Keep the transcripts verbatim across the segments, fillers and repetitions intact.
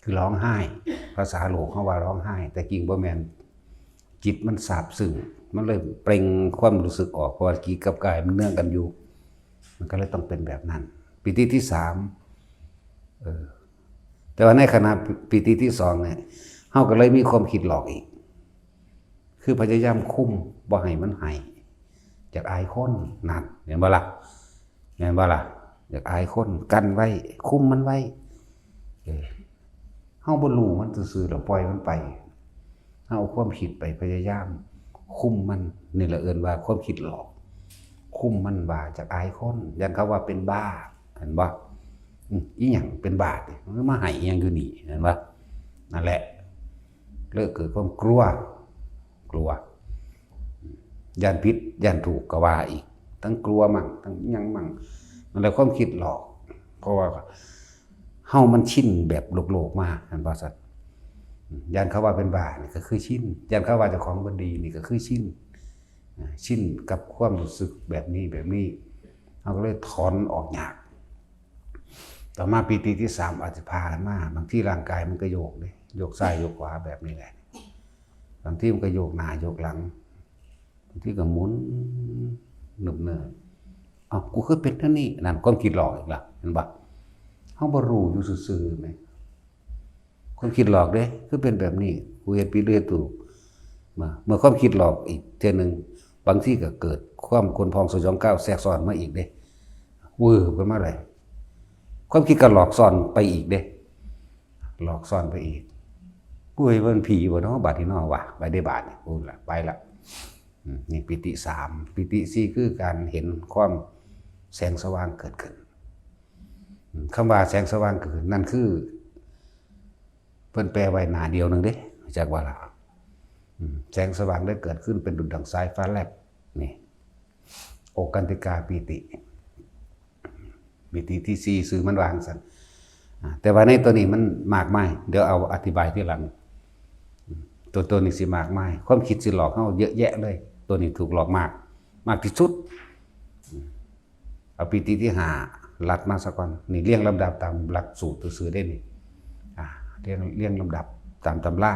คือร้องไห้ ภาษาโลกเขาว่าร้องไห้ แต่จริงบ่แม่น จิตมันซาบซึ้ง มันเลยเปล่งความรู้สึกออก เพราะว่าจิตกับกายมันเนื่องกันอยู่ มันก็เลยต้องเป็นแบบนั้น ปีติที่สาม เออ แต่ว่าในขณะปีติที่สองเนี่ย เฮาก็เลยมีความคิดหลอกอีก คือพยายามคุมบ่ให้มันไห้ อยากอายคน นั่น เห็นบ่ล่ะ แม่นบ่ล่ะ อยากอายคน กั้นไว้ คุมมันไว้ เออ เฮาบ่รู้มันซื่อๆ แล้วปล่อยมันไป เฮาเอาความคิดไปพยายามคุมมัน นี่แหละเอิ้นว่าความคิดหลอก คุมมันว่าอยากอายคน ย้านเขาว่าเป็นบ้า เห็นบ่ อืม อีหยังเป็นบ้าติ มันมาไห้อีหยังอยู่นี่ เห็นบ่ นั่นแหละ เลยเกิดความกลัว กลัว ย้านผิด ย้านถูกก็ว่าอีก ทั้งกลัวมั่ง ทั้งหยังมั่ง นั่นแหละความคิดหลอก เพราะว่าเฮามันชินแบบโลกๆ มา เห็นบ่ซั่น ย้านเขาว่าเป็นบ้า นี่ก็คือชิน ย้านเขาว่าเจ้าของบ่ดี นี่ก็คือชิน อ่า ชินกับความรู้สึกแบบนี้ แบบนี้ เฮาก็เลยถอนออกยาก ต่อมาปีติที่สามอาจจะพากันมา บางทีร่างกายมันก็โยกเด้ โยกซ้ายโยกขวาแบบนี้แหละ บางทีมันก็โยกหน้าโยกหลัง บางทีก็หมุนเนิบๆ เอ้า กูคือเป็นแนวนี้ นั่นความคิดหลอกอีกละ เห็นบ่ เฮาบ่รู้อยู่ซื่อๆ แหม ความคิดหลอกเด้ คือเป็นแบบนี้ กูเฮ็ดผิดหรือเฮ็ดถูก มา เมื่อความคิดหลอกอีกเทื่อหนึ่ง บางทีก็เกิดความขนพองสยองกล้าวแทรกซ้อนมาอีกเด้ วืบขึ้นมาเลย ความคิดก็หลอกซ้อนไปอีกเด้ หลอกซ้อนไปอีก กูเฮ้ย มันผีบ่เนาะ บาดนี้เนาะ ว่ะ ไปได้บาดนี่ กูละ ไปละ อืม นี่ปีติสาม ปีติสี่ คือการเห็นความแสงสว่างเกิดขึ้น อืม คำว่าแสงสว่างเกิดขึ้น นั่นคือ เพิ่นแปลไว้หน้าเดียวหนึ่งเด้ จักว่าล่ะ อืม แสงสว่างได้เกิดขึ้นเป็นดุจดั่งสายฟ้าแลบ นี่ โอกันติกาปีติ ปีติที่สี่ ซื่อมันว่าจั่งซั่น อ่า แต่ว่าในตัวนี้มันมากมาย เดี๋ยวเอาอธิบายทีหลัง อืม ตัว ตัวนี้สิมากมาย ความคิดสิหลอกเฮาเยอะแยะเลย ตัวนี้ถูกหลอกมาก มากที่สุด อืม เอาปีติที่ห้า ลัดมาซะก่อน นี่เรียงลำดับตามหลักสูตรซื่อๆ เด้นี่ อ่า เรียง เรียงลำดับตามตำรา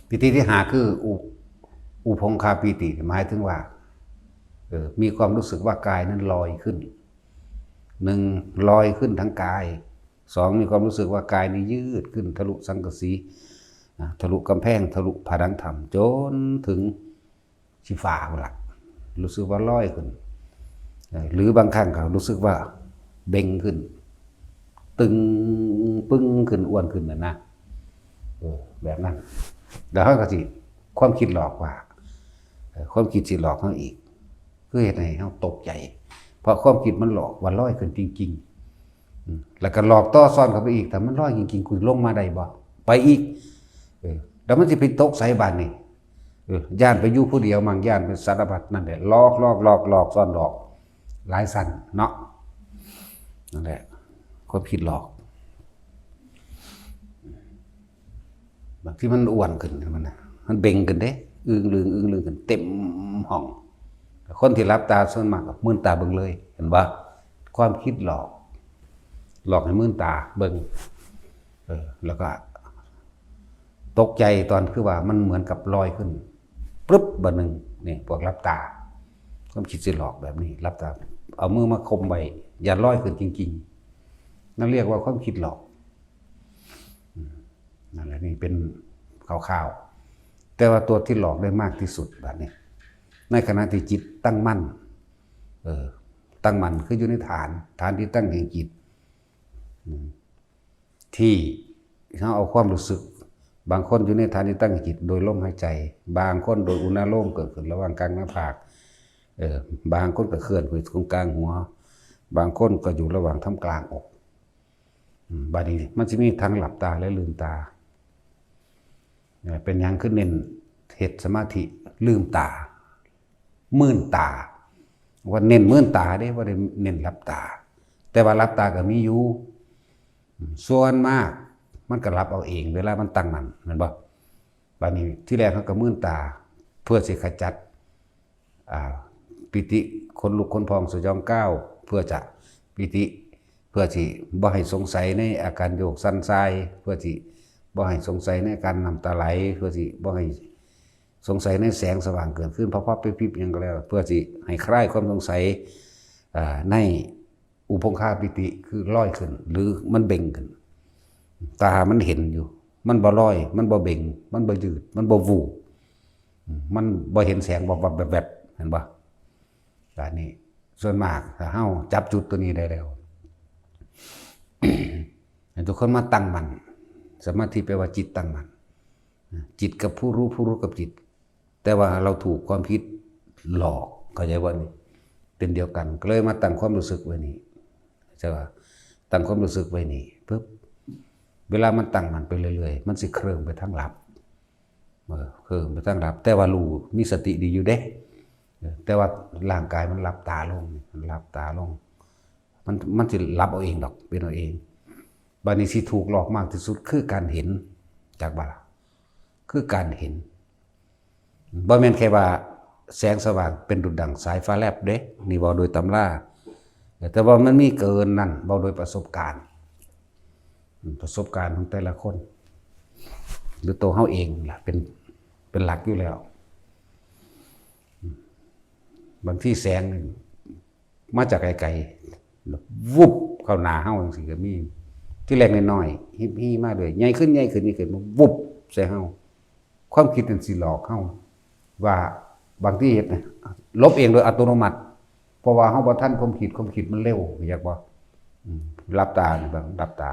ปีติที่ห้า คืออุ อุพงคาปีติ หมายถึงว่า เออ มีความรู้สึกว่ากายนั้นลอยขึ้น หนึ่ง ลอยขึ้นทั้งกาย สอง มีความรู้สึกว่ากายนี้ยืดขึ้นทะลุสังกะสี อ่า ทะลุกำแพง ทะลุผนังถ้ำ จนถึง สิฟ้าพุ้นล่ะ รู้สึกว่าลอยขึ้น เอ่อ หรือบางครั้งก็รู้สึกว่าเบ่งขึ้น ตึงปึ้งขึ้น อ้วนขึ้นน่ะนะ เออ แบบนั้น แล้วเฮาก็สิ ความคิดหลอกว่า เอ่อ ความคิดสิหลอกเฮาอีก คือเฮ็ดให้เฮาตกใจ เพราะความคิดมันหลอกว่าลอยขึ้นจริงๆ อืม แล้วก็หลอกต่อซ้อนเข้าไปอีก ถ้ามันลอยจริงๆ กูลงมาได้บ่ ไปอีก เออ แล้วมันสิไปตกไสบาดนี่ เออ ย้านไปอยู่ผู้เดียวมั่ง ย้านไปสารพัดนั่นแหละ หลอก หลอก หลอก หลอก ซ้อนหลอก หลายชั้นเนาะ นั่นแหละ ความคิดหลอก บางทีมันอ้วนขึ้น มันน่ะ มันเบ่งขึ้นเด้ อึ่งลึง อึ่งลึงขึ้น เต็มห้อง คนที่หลับตาส่วนมากก็มืนตาเบิ่งเลย เห็นบ่ ความคิดหลอก หลอกให้มืนตาเบิ่ง เออ แล้วก็ ตกใจตอนคือว่ามันเหมือนกับลอยขึ้น ปึ๊บ บาดหนึ่ง นี่ พวกหลับตา ความคิดสิหลอกแบบนี้ หลับตา เอามือมาคมไว้ อย่าลอยขึ้นจริงๆ นั่นเรียกว่าความคิดหลอก อืม นั่นแหละ นี่เป็นคร่าวๆ แต่ว่าตัวที่หลอกได้มากที่สุดบาดนี้ ในขณะที่จิตตั้งมั่น เออ ตั้งมั่นคืออยู่ในฐาน ฐานที่ตั้งแห่งจิต อืม ที่เฮาเอาความรู้สึก บางคนอยู่ในฐานที่ตั้งแห่งจิตโดยลมหายใจ บางคนโดยอุณาโลมเกิดขึ้นระหว่างกลางหน้าผาก เออ บางคนก็เคลื่อนไปตรงกลางหัว บางคนก็อยู่ระหว่างท่ามกลางอก อืม บาดนี้มันสิมีทั้งหลับตาและลืมตา เอ่อ เป็นหยังคือเน้นเฮ็ดสมาธิลืมตา มืนตา ว่าเน้นมืนตาเด้ บ่ได้เน้นหลับตา แต่ว่าหลับตาก็มีอยู่ อืม ส่วนมากมันก็หลับเอาเอง เวลามันตั้งมั่น แม่นบ่ บาดนี้ทีแรกเฮาก็มืนตา เพื่อสิขจัด อ่า ปีติขนลุกขนพองสยองกล้าว เพื่อจะปีติ เพื่อสิบ่ให้สงสัยในอาการโยกสั่นส่าย เพื่อสิบ่ให้สงสัยในอาการน้ำตาไหล เพื่อสิบ่ให้สงสัยในแสงสว่างเกิดขึ้น พับพับปิ๊บปิ๊บหยังก็แล้ว เพื่อสิให้คลายความสงสัย อ่า ในอุพงคาปิติ คือลอยขึ้น หรือมันเบ่งขึ้น ตามันเห็นอยู่ มันบ่ลอย มันบ่เบ่ง มันบ่ยืด มันบ่วูบ มันบ่เห็นแสงวับวับแวบแวบ เห็นบ่ อันนี้ส่วนมากถ้าเฮาจับจุดตัวนี้ได้แล้ว ให้ทุกคนมาตั้งมั่น สมาธิแปลว่าจิตตั้งมั่น จิตกับผู้รู้ ผู้รู้กับจิต แต่ว่าเราถูกความคิดหลอก เข้าใจบ่นี่ เป็นเดียวกัน ก็เลยมาตั้งความรู้สึกไว้นี่ ใช่ป่ะ ตั้งความรู้สึกไว้นี่ปุ๊บ เวลามันตั้งมั่นไปเรื่อยๆ มันสิเคลิ้มไปทางหลับ เออ เคลิ้มไปทางหลับ แต่ว่ารู้ มีสติดีอยู่เด้ เออ แต่ว่าร่างกายมันหลับตาลง มันหลับตาลง มัน มันสิหลับเอาเองดอก เป็นเอาเอง บัดนี้สิถูกหลอกมากที่สุดคือการเห็น จักบ่ล่ะ คือการเห็น บ่แม่นแค่ว่าแสงสว่างเป็นดุจดั่งสายฟ้าแลบเด้ นี่เว้าโดยตำรา แต่ว่ามันมีเกินนั่น เว้าโดยประสบการณ์ ประสบการณ์ของแต่ละคน หรือตัวเฮาเองล่ะ เป็น เป็นหลักอยู่แล้ว บางทีแสงนี่มาจากไกลๆ วุบเข้าหน้าเฮาจังซี่ก็มี ที่แรกน้อยๆ ฮิบฮีมาเรื่อย ใหญ่ขึ้น ใหญ่ขึ้น ใหญ่ขึ้น มาวุบใส่เฮา ความคิดนั่นสิหลอกเฮา ว่าบางทีเฮ็ดนะหลบเองโดยอัตโนมัติ เพราะว่าเฮาบ่ทันความคิด ความคิดมันเร็ว อยากบ่ อืม หลับตานี่เบิ่ง หลับตา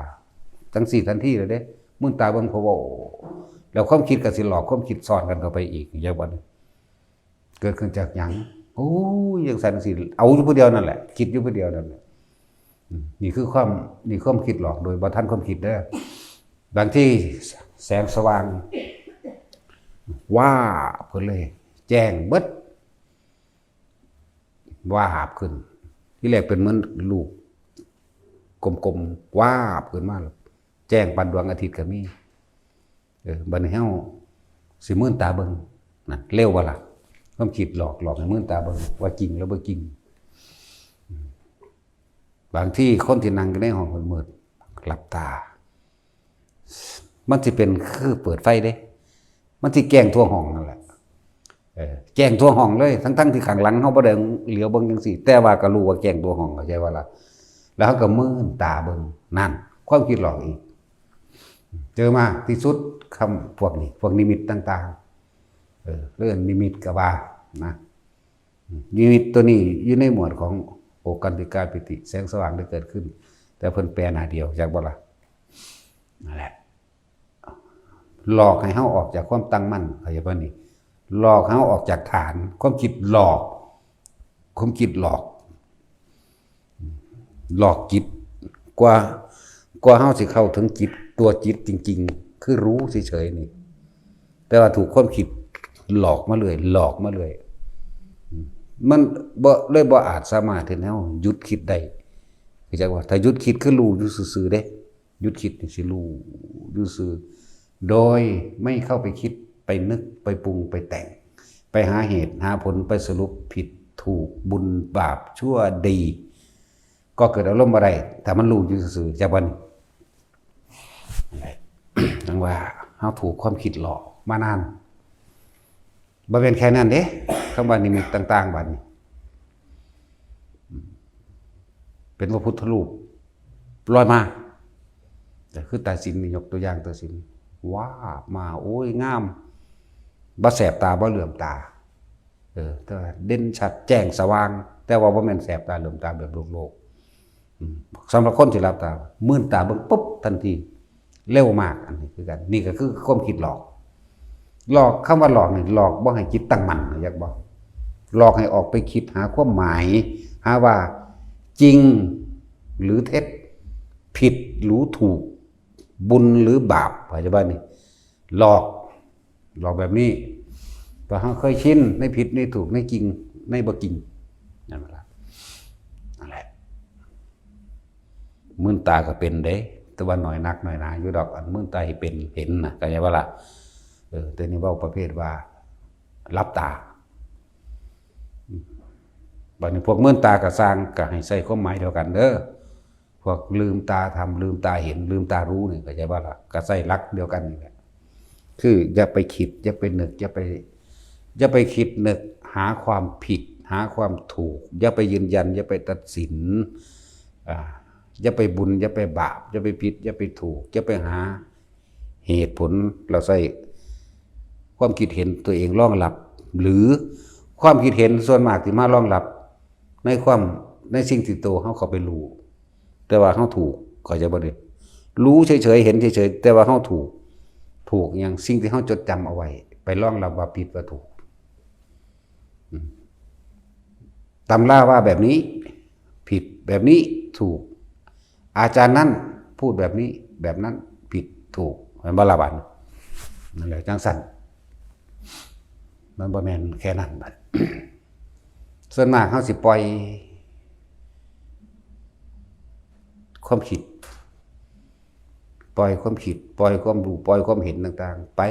จังซี่ทันทีเลยเด้ มืนตาเบิ่ง พะโว้ แล้วความคิดก็สิหลอกความคิดซ้อนกันเข้าไปอีก อยากบ่ เกิดขึ้นจากหยัง โอ้ย จังซั่นจังซี่ เอาอยู่ผู้เดียวนั่นแหละ คิดอยู่ผู้เดียวนั่นแหละ อืม นี่คือความ นี่ความคิดหลอกโดยบ่ทันความคิดเด้อ บางทีแสงสว่าง วาบขึ้นเลย แจ้งเบิด วาบขึ้น ที่แรกเป็นเหมือนลูกกลมๆ วาบขึ้นมา แจ้งปานดวงอาทิตย์ก็มี เออ บัดนี้เฮาสิมืนตาเบิ่งนะ เร็วบ่ล่ะ ความคิดหลอก หลอกให้มืนตาเบิ่ง ว่าจริงหรือบ่จริง อืม บางทีคนที่นั่งอยู่ในห้องมืดๆ หลับตา มันสิเป็นคือเปิดไฟเด้ มันสิแจ้งทั่วห้องนั่นแหละ เออ แจ้งทั่วห้องเลย ทั้งๆ ที่ข้างหลังเฮาบ่ได้เหลียวเบิ่งจังซี่ แต่ว่าก็รู้ว่าแจ้งทั่วห้อง เข้าใจบ่ล่ะ แล้วเฮาก็มืนตาเบิ่ง นั่น ความคิดหลอกอีก เจอมากที่สุดคำพวกนี้ พวกนิมิตต่างๆ เออ เรื่องนิมิตก็ว่านะ นิมิตตัวนี้อยู่ในหมวดของโอกันติกาปิติ แสงสว่างได้เกิดขึ้น แต่เพิ่นแปลหน้าเดียว จักบ่ล่ะ นั่นแหละ หลอกให้เฮาออกจากความตั้งมั่น เข้าใจบ่นี่ หลอกให้เฮาออกจากฐาน ความคิดหลอก ความคิดหลอก หลอกจิต กว่า กว่าเฮาสิเข้าถึงจิต ตัวจิตจริงๆ คือรู้เฉยๆ นี่ แต่ว่าถูกความคิดหลอกมาเรื่อย หลอกมาเรื่อย มันบ่ เลยบ่อาจสามารถเฮ็ดให้เฮาหยุดคิดได้ เข้าใจบ่ ถ้าหยุดคิดคือรู้อยู่ซื่อๆ เด้ หยุดคิดนี่สิรู้อยู่ซื่อ โดยไม่เข้าไปคิด ไปนึก ไปปรุง ไปแต่ง ไปหาเหตุ หาผล ไปสรุปผิดถูก บุญบาปชั่วดี ก็เกิดอารมณ์บ่ได้ ถ้ามันรู้อยู่ซื่อๆ จักบ่นี่ นั่นแหละ จั่งว่าเฮาถูกความคิดหลอกมานาน บ่แม่นแค่นั้นเด้ คำว่านิมิตต่างๆ บัดนี้ เป็นพระพุทธรูปลอยมา ก็คือตาสินนี่ ยกตัวอย่างตาสิน วาบมา โอ้ย งาม บ่แสบตา บ่เหลื่อมตา เออ แต่ว่าเด่นชัดแจ้งสว่าง แต่ว่าบ่แม่นแสบตาเหลื่อมตาแบบโลกๆ อืม สำหรับคนที่หลับตา มืนตาเบิ่งปุ๊บทันที เร็วมาก อันนี้คือกัน นี่ก็คือความคิดหลอก หลอก คำว่าหลอกนี่ หลอกบ่ให้จิตตั้งมั่น อยากบ่ หลอกให้ออกไปคิดหาความหมาย หาว่าจริงหรือเท็จ ผิดหรือถูก บุญหรือบาป เข้าใจบ่นี่ หลอก หลอกแบบนี้ เพราะเฮาเคยชินในผิดในถูก ในจริงในบ่จริง นั่นแหละ นั่นแหละ มืนตาก็เป็นเด้ แต่ว่าน้อยนักน้อยหนาอยู่ดอก อันมืนตาให้เป็นเห็นน่ะ เข้าใจบ่ล่ะ เออ แต่นี่เว้าประเภทว่าหลับตา บัดนี้พวกมืนตาก็ซ่าง ก็ให้ใส่ความหมายเดียวกันเด้อ บอกลืมตาทำ ลืมตาเห็น ลืมตารู้เนี่ย เข้าใจว่าล่ะ ก็ใช้หลักเดียวกันนี่แหละ คืออย่าไปคิด อย่าไปนึก อย่าไป อย่าไปคิดนึกหาความผิด หาความถูก อย่าไปยืนยัน อย่าไปตัดสิน อ่า อย่าไปบุญ อย่าไปบาป อย่าไปผิด อย่าไปถูก อย่าไปหาเหตุผล เราใช้ความคิดเห็นตัวเองรองรับ หรือความคิดเห็นส่วนมากที่มารองรับ ในความ ในสิ่งที่ตัวเขาเข้าไปรู้ แต่ว่าเขาถูก เข้าใจบ่เนี่ย รู้เฉยๆ เห็นเฉยๆ แต่ว่าเขาถูก ถูกอย่างสิ่งที่เขาจดจำเอาไว้ ไปรองรับว่าผิดว่าถูก อืม ตำราว่าแบบนี้ ผิด แบบนี้ถูก อาจารย์นั่นพูดแบบนี้ แบบนั้นผิดถูก แม่นบ่ล่ะบัด นั่นแหละจังซั่น มันบ่แม่นแค่นั้นบัด ส่วนมากเขาสิปล่อย ความคิด ปล่อยความคิด ปล่อยความรู้ ปล่อยความเห็นต่างๆ ไป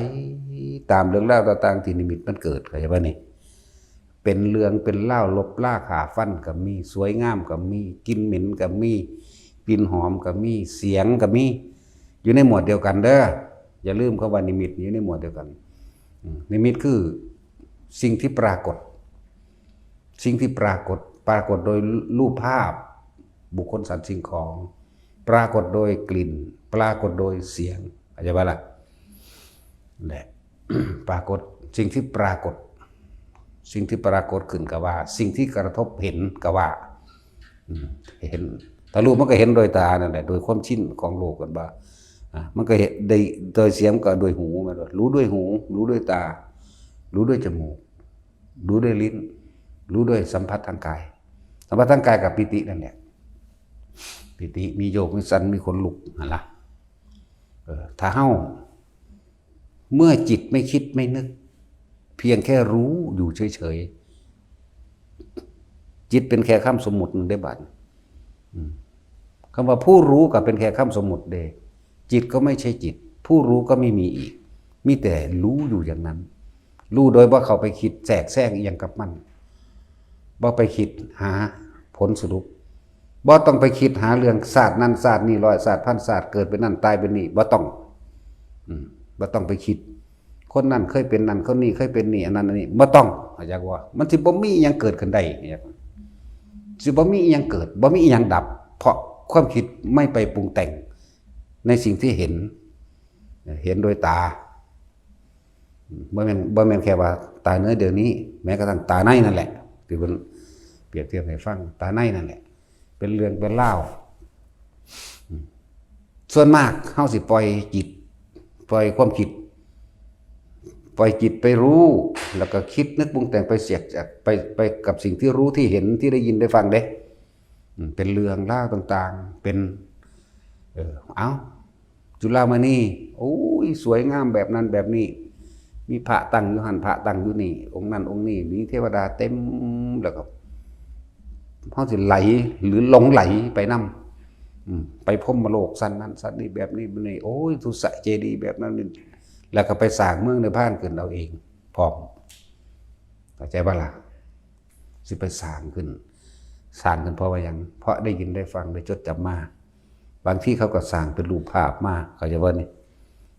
ตามเรื่องราวต่างๆ ที่นิมิตมันเกิด เข้าใจบ่นี่ เป็นเรื่องเป็นราว ลบราฆ่าฟันก็มี สวยงามก็มี กลิ่นเหม็นก็มี กลิ่นหอมก็มี เสียงก็มี อยู่ในหมวดเดียวกันเด้อ อย่าลืมคำว่านิมิตอยู่ในหมวดเดียวกัน อืม นิมิตคือสิ่งที่ปรากฏ สิ่งที่ปรากฏ ปรากฏโดยรูปภาพ บุคคลสัตว์สิ่งของ ปรากฏโดยกลิ่น ปรากฏโดยเสียง เข้าใจบ่ล่ะ แหละ ปรากฏ สิ่งที่ปรากฏ สิ่งที่ปรากฏขึ้นก็ว่า สิ่งที่กระทบเห็นก็ว่า อืม เห็น ถ้ารูปมันก็เห็นโดยตานั่นแหละ โดยความชินของโลกกันว่า อ่ะ มันก็เห็นได้โดยเสียงก็โดยหู มันรู้ด้วยหู รู้ด้วยตา รู้ด้วยจมูก รู้ด้วยลิ้น รู้ด้วยสัมผัสทางกาย สัมผัสทางกายกับปีตินั่นแหละ ปีติมีโยกมีสั่นมีขนลุกนั่นล่ะ เออ ถ้าเฮา เมื่อจิตไม่คิดไม่นึก เพียงแค่รู้อยู่เฉยๆ จิตเป็นแค่คำสมมุติหนึ่งได้บัด อืม คำว่าผู้รู้ก็เป็นแค่คำสมมุติเด้ จิตก็ไม่ใช่จิต ผู้รู้ก็ไม่มีอีก มีแต่รู้อยู่อย่างนั้น รู้โดยบ่เข้าไปคิดแทรกแซงอีหยังกับมัน บ่ไปคิดหาผลสรุป บ่ต้องไปคิดหาเรื่องชาตินั้นชาตินี้ ร้อยชาติ พันชาติ เกิดเป็นนั่นตายเป็นนี่ บ่ต้อง อืม บ่ต้องไปคิด คนนั้นเคยเป็นนั่น คนนี้เคยเป็นนี่ อันนั้นอันนี้ บ่ต้อง เข้าใจบ่ มันสิบ่มีอิหยังเกิดขึ้นได้ สิบ่มีอิหยังเกิด บ่มีอิหยังดับ เพราะความคิดไม่ไปปรุงแต่งในสิ่งที่เห็น เห็นโดยตา บ่แม่น บ่แม่นแค่ว่าตาเนื้อเดี๋ยวนี้ แม้กระทั่งตาในนั่นแหละ ที่เพิ่นเปรียบเทียบให้ฟัง ตาในนั่นแหละ เป็นเรื่องเป็นราว ส่วนมากเฮาสิปล่อยจิต ปล่อยความคิด ปล่อยจิตไปรู้ แล้วก็คิดนึกปรุงแต่งไปเสียกจาก ไป ไปกับสิ่งที่รู้ที่เห็นที่ได้ยินได้ฟังเด้ อืม เป็นเรื่องราวต่างๆ เป็น เออ เอ้า จุฬามณี โอ้ย สวยงามแบบนั้นแบบนี้ มีพระตั้งอยู่หั่น พระตั้งอยู่นี่ องค์นั้นองค์นี้ มีเทวดาเต็ม แล้วก็ เฮาสิไหลหรือหลงไหลไปนำ อืม ไปพรหมโลกชั้นนั้นชั้นนี้ แบบนี้แบบนี้ โอ้ย สุสะเจดีย์แบบนั้นนี่ แล้วก็ไปสร้างเมืองนิพพานขึ้นเอาเองพร้อม เข้าใจบ่ล่ะ สิไปสร้างขึ้น สร้างขึ้นเพราะว่าหยัง เพราะได้ยินได้ฟังได้จดจำมา บางทีเขาก็สร้างเป็นรูปภาพมา เข้าใจบ่นี่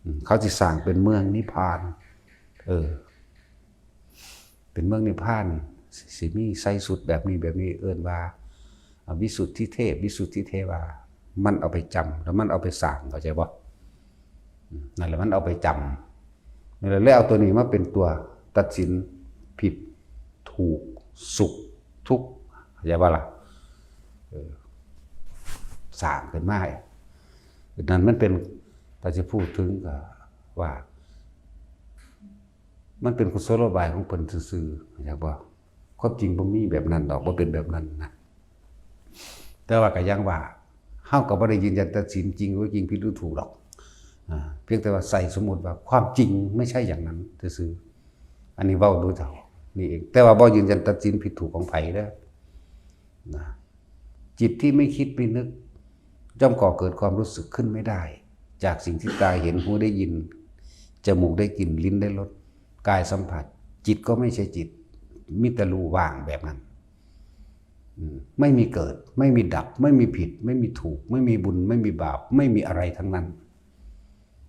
อืม เขาสิสร้างเป็นเมืองนิพพาน เออ เป็นเมืองนิพพาน สิมีใส่ชุดแบบนี้แบบนี้ เอิ้นว่า อ่า วิสุทธิเทพ วิสุทธิเทวา มันเอาไปจำ แล้วมันเอาไปสร้าง เข้าใจบ่ อืม นั่นแหละ มันเอาไปจำ นั่นแหละ เลยเอาตัวนี้มาเป็นตัวตัดสินผิด ถูก สุข ทุกข์ เข้าใจบ่ล่ะ เออ สร้างขึ้นมา นั่นมันเป็น ถ้าจะพูดถึงก็ว่า มันเป็นกุศโลบายของเพิ่นซื่อๆ เข้าใจบ่ ความจริงบ่มีแบบนั้นดอก บ่เป็นแบบนั้นนะ แต่ว่าก็ยังว่า เฮาก็บ่ได้ยืนยันตัดสินจริงหรือจริง ผิดหรือถูกดอก อ่า เพียงแต่ว่าใส่สมมุติว่าความจริงไม่ใช่อย่างนั้นซื่อๆ อันนี้เว้าโดยเท่านี้เอง แต่ว่าบ่ยืนยันตัดสินผิดถูกของไผเด้อ นะ จิตที่ไม่คิดไม่นึก ย่อมก่อเกิดความรู้สึกขึ้นไม่ได้ จากสิ่งที่ตาเห็น หูได้ยิน จมูกได้กลิ่น ลิ้นได้รส กายสัมผัส จิตก็ไม่ใช่จิต มีแต่รู้ว่างแบบนั้น อืมไม่มีเกิด ไม่มีดับ ไม่มีผิด ไม่มีถูก ไม่มีบุญ ไม่มีบาป ไม่มีอะไรทั้งนั้น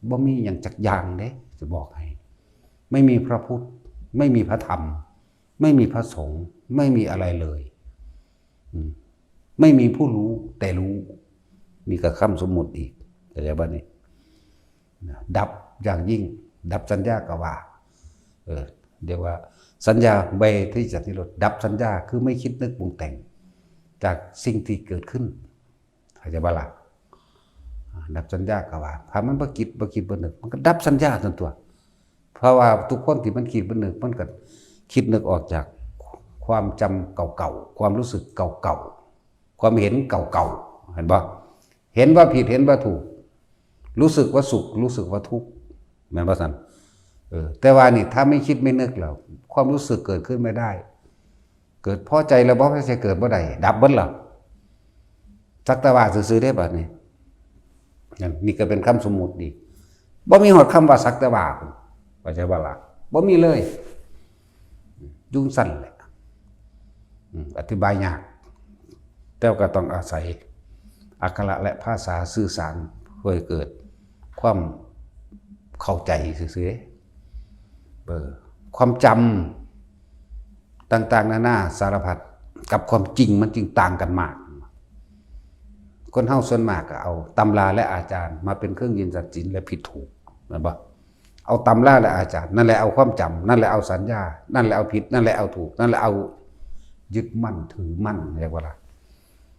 บ่มีหยังจักอย่างเด้ จะบอกให้ ไม่มีพระพุทธ ไม่มีพระธรรม ไม่มีพระสงฆ์ ไม่มีอะไรเลย อืมไม่มีผู้รู้ แต่รู้ นี่ก็คำสมมุติอีก เข้าใจบ่นี่ ดับอย่างยิ่ง ดับสัญญาก็ว่า เออ เรียกว่าสัญญาเวทยิตสันนิโรธ ดับสัญญาคือไม่คิดนึกปรุงแต่ง จากสิ่งที่เกิดขึ้น เข้าใจบ่ล่ะ ดับสัญญาก็ว่า ถ้ามันบ่คิด บ่คิด บ่นึก มันก็ดับสัญญาซั่นตั๊ว เพราะว่าทุกคนที่มันคิด มันนึก มันก็คิดนึกออกจากความจำเก่าๆ ความรู้สึกเก่าๆ ความเห็นเก่าๆ เห็นบ่ เห็นว่าผิด เห็นว่าถูก รู้สึกว่าสุข รู้สึกว่าทุกข์ แม่นบ่ซั่น เออ แต่ว่านี่ถ้าไม่คิดไม่นึกแล้ว ความรู้สึกเกิดขึ้นไม่ได้ เกิดพอใจแล้วบ่พอใจเกิดบ่ได้ ดับเบิดแล้ว สักแต่ว่าซื่อๆ เด้บัดนี้ นั่น นี่ก็เป็นคำสมมุติอีก บ่มีฮอดคำว่าสักแต่ว่า เข้าใจบ่ล่ะ บ่มีเลย อยู่ซั่นแหละ อืม อธิบายยาก แต่ก็ต้องอาศัยอักขระและภาษาสื่อสาร เพื่อให้เกิดความเข้าใจซื่อๆ เออ ความจำต่างๆ นานาสารพัด กับความจริงมันจึงต่างกันมาก คนเฮาส่วนมากก็เอาตำราและอาจารย์มาเป็นเครื่องยืนตัดสินและผิดถูก แม่นบ่ เอาตำราและอาจารย์ นั่นแหละเอาความจำ นั่นแหละเอาสัญญา นั่นแหละเอาผิด นั่นแหละเอาถูก นั่นแหละเอายึดมั่นถือมั่น เรียกว่าล่ะ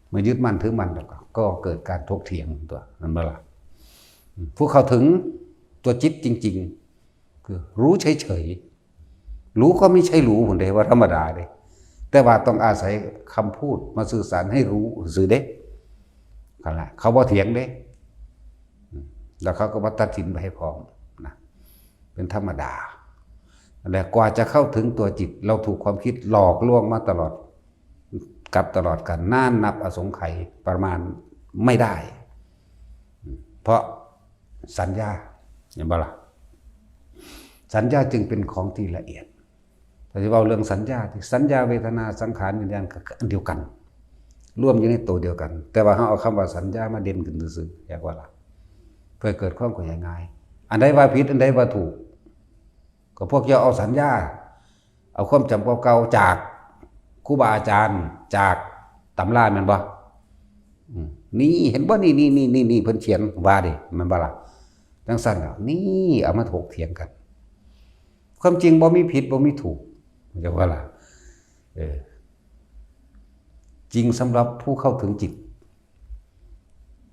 เมื่อยึดมั่นถือมั่นแล้วก็ ก็เกิดการถกเถียงตั๊ว แม่นบ่ล่ะ อืม ผู้เข้าถึงตัวจิตจริงๆ คือรู้เฉยๆ รู้ก็ไม่ใช่รู้ ผมเด้ว่าธรรมดาเด้ แต่ว่าต้องอาศัยคำพูดมาสื่อสารให้รู้ซื่อเด้ นั่นแหละ เขาบ่เถียงเด้ อืม แล้วเขาก็บ่ตัดสินไปให้พร้อมนะ เป็นธรรมดา และกว่าจะเข้าถึงตัวจิต เราถูกความคิดหลอกลวงมาตลอด กับตลอดกาล นานนับอสงไขยประมาณไม่ได้ เพราะสัญญา เห็นบ่ล่ะ สัญญาจึงเป็นของที่ละเอียด ถ้าสิเว้าเรื่องสัญญา ที่สัญญา เวทนา สังขาร วิญญาณ ก็อันเดียวกัน รวมอยู่ในตัวเดียวกัน แต่ว่าเฮาเอาคำว่าสัญญามาเด่นขึ้นซื่อๆ อยากว่าล่ะ เพื่อเกิดความเข้าใจง่าย อันใดว่าผิด อันใดว่าถูก ก็พวกเจ้าเอาสัญญา เอาความจำเก่าๆ จากครูบาอาจารย์ จากตำราแม่นบ่ อืม นี่เห็นบ่ นี่ นี่ นี่ นี่ นี่ เพิ่นเขียนว่าเด้ แม่นบ่ล่ะ จั่งซั่นล่ะ นี่เอามาถกเถียงกัน ความจริงบ่มีผิด บ่มีถูก เข้าใจบ่ล่ะ เออ จริงสำหรับผู้เข้าถึงจิต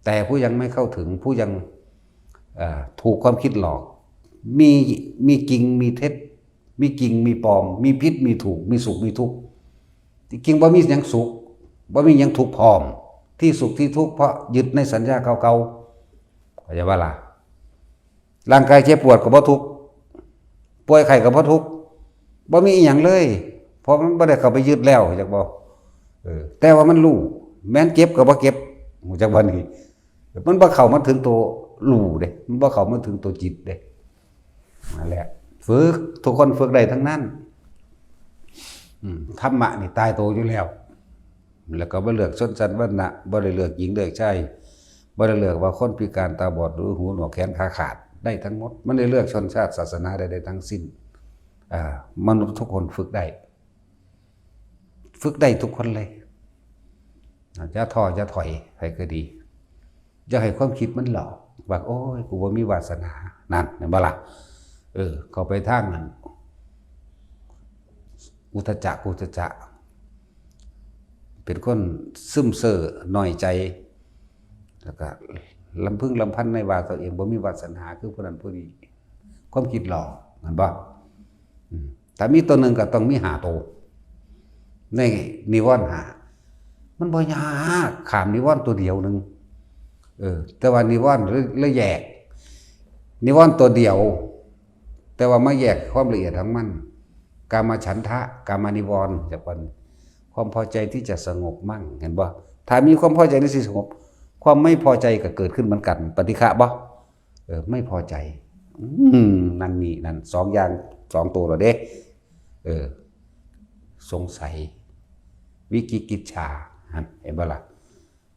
แต่ผู้ยังไม่เข้าถึง ผู้ยัง เอ่อ ถูกความคิดหลอก มี มีจริง มีเท็จ มีจริง มีปลอม มีผิด มีถูก มีสุข มีทุกข์ ที่จริงบ่มีหยังสุข บ่มีหยังทุกข์พร้อม ที่สุขที่ทุกข์เพราะยึดในสัญญาเก่าๆ เข้าใจบ่ล่ะ ร่างกายเจ็บปวดก็บ่ทุกข์ ป่วยไข้ก็บ่ทุกข์ บ่มีอีหยังเลย เพราะมันบ่ได้เข้าไปยึดแล้ว จักบ่ เออ แต่ว่ามันรู้ แม้นเจ็บก็บ่เจ็บ รู้จักบ่นี่ มันบ่เข้ามาถึงตัวรู้เด้ มันบ่เข้ามาถึงตัวจิตเด้ นั่นแหละ ฝึก ทุกคนฝึกได้ทั้งนั้น อืม ธรรมะนี่ตายตัวอยู่แล้ว แล้วก็บ่เลือกชนชั้นวรรณะ บ่ได้เลือกหญิงเลือกชาย บ่ได้เลือกว่าคนพิการตาบอด หรือหูหนวกแขนขาขาด ได้ทั้งหมด มันได้เลือกชนชาติศาสนาได้ ได้ทั้งสิ้น อ่า มนุษย์ทุกคนฝึกได้ ฝึกได้ทุกคนเลย อย่าท้อ อย่าถอย ไผก็ดี อย่าให้ความคิดมันหลอก ว่า โอ้ย กูบ่มีวาสนา นั่น เห็นบ่ล่ะ เออ เข้าไปทางนั้น อุทธัจจะ กุทธัจจะ เป็นคนซึมเซ่อ น้อยใจ แล้วก็ลำพึงลำพันในว่าตัวเองบ่มีวาสนา คือผู้นั้นผู้นี้ ความคิดหลอก เห็นบ่ อืม ถ้ามีตัวหนึ่งก็ต้องมีห้าตัว ในนิวรณ์ห้า มันบ่ยาก ข้ามนิวรณ์ตัวเดียวหนึ่ง เออ แต่ว่านิวรณ์ละ ละแยก นิวรณ์ตัวเดียว แต่ว่ามาแยกความละเอียดของมัน กามฉันทะ กามนิวรณ์ จักว่า ความพอใจที่จะสงบมั่ง เห็นบ่ ถ้ามีความพอใจที่สิสงบ ความไม่พอใจก็เกิดขึ้นเหมือนกัน ปฏิฆะบ่ เออ ไม่พอใจ อืม นั่นนี่นั่น สองอย่าง สองตัวแล้วเด้ เออ สงสัย วิจิกิจฉา หั้น เห็นบ่ล่ะ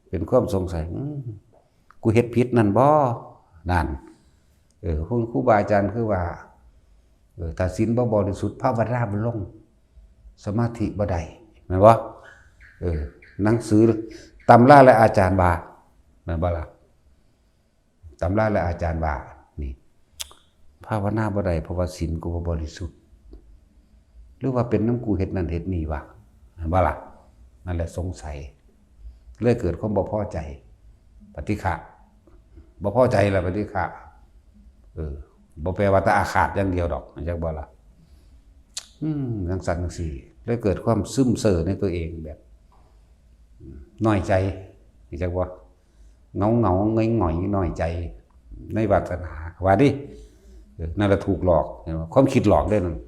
เป็นความสงสัย อืม กูเฮ็ดผิดนั่นบ่ นั่น เออ พวกครูบาอาจารย์คือว่า เออ ถ้าศีลบ่บริสุทธิ์ ภาวนาบ่ลง สมาธิบ่ได้ แม่นบ่ เออ หนังสือตำราและอาจารย์ว่า แม่นบ่ล่ะ ตำราและอาจารย์ว่า นี่ ภาวนาบ่ได้ เพราะว่าศีลกูบ่บริสุทธิ์ หรือว่าเป็นนำกูเฮ็ดนั่นเฮ็ดนี่วะ แม่นบ่ล่ะ นั่นแหละสงสัย เลยเกิดความบ่พอใจ ปฏิฆะ บ่พอใจล่ะ ปฏิฆะ เออ บ่แปลว่าแต่อาฆาตอย่างเดียวดอก จักบ่ล่ะ อืม จังซั่นจังซี่ เลยเกิดความซึมเซาะในตัวเองแบบ น้อยใจ จักบ่ เหงาเหงาหงอยหงอยน้อยใจ ในวาสนา ว่าดิ เออ นั่นแหละถูกหลอก เห็นบ่ ความคิดหลอกเด้นั่น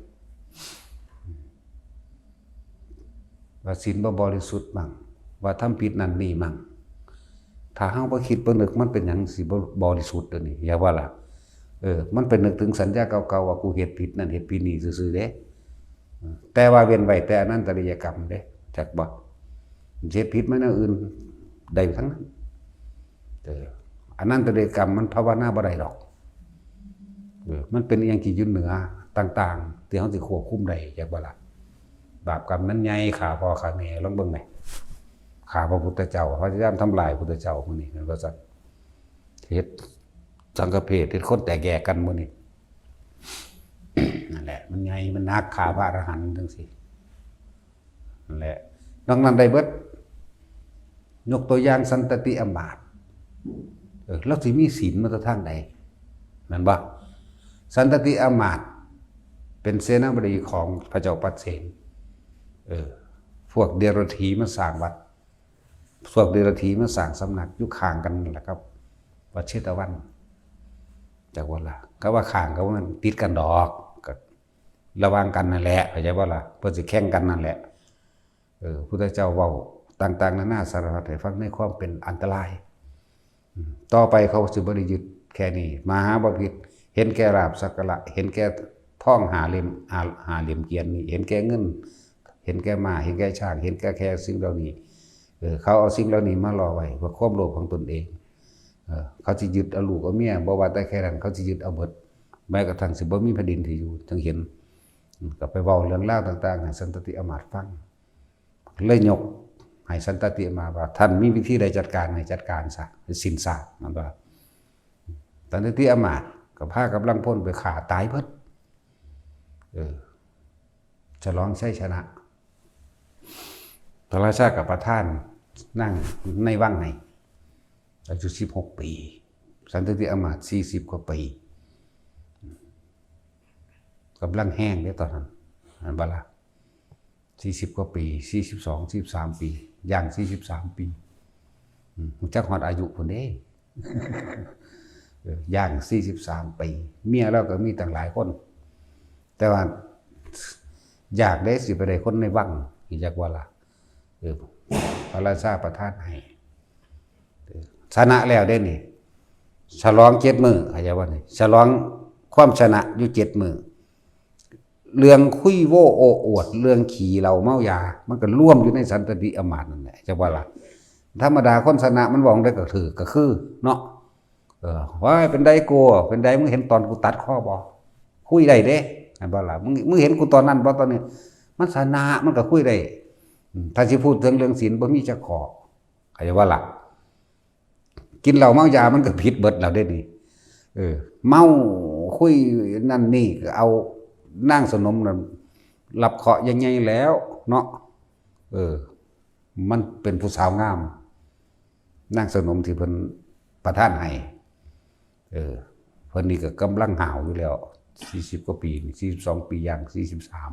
ว่าศีลบ่บริสุทธิ์มั่ง ว่าทำผิดนั่นนี่มั่ง ถ้าเฮาบ่คิดบ่นึก มันเป็นหยังสิบ่บริสุทธิ์เด้อนี่ อย่าว่าล่ะ เออ มันไปนึกถึงสัญญาเก่าๆ ว่ากูเฮ็ดผิดนั่นเฮ็ดผิดนี่ซื่อๆ เด้ แต่ว่าเว้นไว้แต่อนันตริยกรรมเด้ จักบ่ เฮ็ดผิดมาแนวอื่นได้ทั้งนั้น เออ อนันตริยกรรมมันภาวนาบ่ได้ดอก เออ มันเป็นอหยังที่อยู่เหนือต่างๆ ที่เฮาสิควบคุมได้ จักบ่ล่ะ บาปกรรมมันใหญ่ ฆ่าพ่อฆ่าแม่ ลองเบิ่งแหม ฆ่าพระพุทธเจ้า พยายามทำลายพระพุทธเจ้ามื้อนี้ แม่นบ่ซั่น เฮ็ดสังฆเพศ เฮ็ดคนแตกแยกกันมื้อนี้ นั่นแหละ มันใหญ่ มันหนัก ฆ่าพระอรหันต์จังซี่ นั่นแหละ นอกนั้นได้เบิด ยกตัวอย่างสันตติอำมาตย์ เออ ลาวสิมีศีลมาแต่ทางใด แม่นบ่ สันตติอำมาตย์ เป็นเสนาบดีของพระเจ้าปัดเสน เออ พวกเดรัจฉีมาสร้างวัด พวกเดรัจฉีมาสร้างสำนักอยู่ข้างกันนั่นแหละครับ วัดเชตวัน จักบ่ล่ะ ก็ว่าข้างก็ว่ามันติดกันดอก ก็ระหว่างกันนั่นแหละ เข้าใจบ่ล่ะ เพิ่นสิแข่งกันนั่นแหละ เออ พุทธเจ้าเว้าต่างๆ นานาสารพัดให้ฟังในความเป็นอันตราย อืม ต่อไปเขาสิบ่ได้ยึดแค่นี้ มหาบพิตร เห็นแก่ลาภสักการะ เห็นแก่ทองห้าเหลี่ยม ห้า ห้าเหลี่ยมเกวียนนี่ เห็นแก่เงิน เห็นแก่ม้า เห็นแก่ช้าง เห็นแก่แค่สิ่งเหล่านี้ เออ เขาเอาสิ่งเหล่านี้มาล่อไว้เพื่อความโลภของตนเอง เออ เขาสิยึดเอาลูกเอาเมีย บ่ว่าแต่แค่นั้น เขาสิยึดเอาเบิด แม้กระทั่งสิบ่มีแผ่นดินที่อยู่ จังเห็น อืม ก็ไปเว้าเรื่องราวต่างๆ ให้สันตติอำมาตย์ฟัง เลยยกให้สันตติอำมาตย์ว่า ท่านมีวิธีใดจัดการให้จัดการซะ ให้สิ้นซาก นั่นว่า สันตติอำมาตย์ก็พากำลังพลไปฆ่าตายเบิด เออ ฉลองชัยชนะ พระราชาก็ประทานนางในวังให้ อายุสิบหกปี สันตติอำมาตย์สี่สิบกว่าปี กำลังแฮงเด้ตอนนั้น แม่นบ่ล่ะ สี่สิบกว่าปี สี่สิบสอง สี่สิบสามปี ย่างสี่สิบสามปี อืม รู้จักฮอดอายุพุ้นเด้ เออ ย่างสี่สิบสามปี เมียลาวก็มีตั้งหลายคน แต่ว่าอยากได้สิไปได้คนในวัง จักว่าล่ะ เออ พระราชาประทานให้ เออ ชนะแล้วเด้นี่ ฉลองเจ็ดมื้อ เข้าใจบ่นี่ ฉลองความชนะอยู่เจ็ดมื้อ เรื่องคุยโว้โอ้อวด เรื่องขี้เหล้าเมายา มันก็รวมอยู่ในสันตติอำมาตย์นั่นแหละ จักว่าล่ะ ธรรมดาคนชนะมันเว้าได้ก็ถืกก็คือเนาะ เออ ว่าเป็นใดกู เป็นใด มึงเห็นตอนกูตัดคอบ่ คุยได้เด้ แม่นบ่ล่ะ มึง มึงเห็นกูตอนนั้นบ่ ตอนนี้ มันชนะ มันก็คุยได้ อืม ถ้าสิพูดถึงเรื่องศีล บ่มีจักข้อ เข้าใจบ่ล่ะ กินเหล้าเมายามันก็ผิดเบิดแล้วเด้นี่ เออ เมาคุยนั่นนี่ก็เอานางสนมนั่นรับเคราะห์ใหญ่ๆแล้วเนาะ เออ มันเป็นผู้สาวงาม นางสนมที่เพิ่นประทานให้ เออ เพิ่นนี่ก็กำลังห้าวอยู่แล้ว สี่สิบกว่าปีนี่ สี่สิบสองปี ย่าง สี่สิบสาม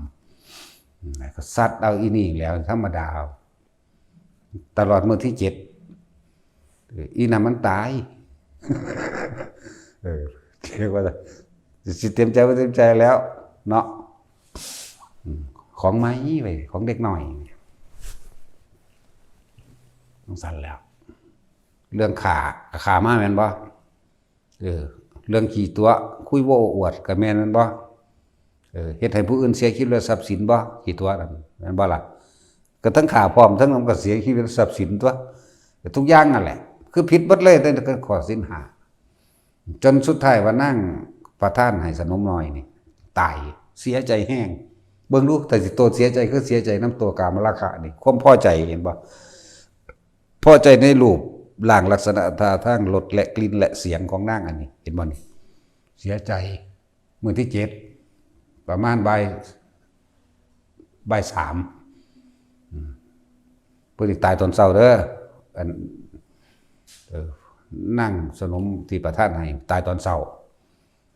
อืม ก็ซัดเอาอีนี่แล้ว ธรรมดา ตลอดมื้อที่เจ็ด เออ อีนั่นมันตาย เออ เรียกว่า สิเต็มใจบ่เต็มใจแล้ว เนาะ อืม ของใหม่เว้ย ของเด็กน้อย จั่งซั้นแล้ว เรื่องฆ่า ฆ่ามาแม่นบ่ เออ เรื่องขี้ตั๋ว คุยโว้อวดก็แม่นแม่นบ่ เออ เฮ็ดให้ผู้อื่นเสียชีวิตและทรัพย์สินบ่ ขี้ตั๋วนั่น แม่นบ่ล่ะ ก็ทั้งฆ่าพร้อมทั้งนำก็เสียชีวิตทรัพย์สินตัว ทุกอย่างนั่นแหละ คือผิดหมดเลยแต่ก็ข้อศีลห้า จนสุดท้ายว่านางประธานให้สนมน้อยนี่ ตาย เสียใจแฮง เบิ่งดู แต่สิโตเสียใจคือเสียใจนำตัวกามราคะนี่ ความพอใจเห็นบ่ พอใจในรูปร่างลักษณะท่าทางรสและกลิ่นและเสียงของนางอันนี้ เห็นบ่นี่ เสียใจ มื้อที่เจ็ด ประมาณบ่าย บ่ายสาม อืม เพิ่นสิตายตอนเช้าเด้อ อัน เออ นางสนมที่ประธานให้ตายตอนเช้า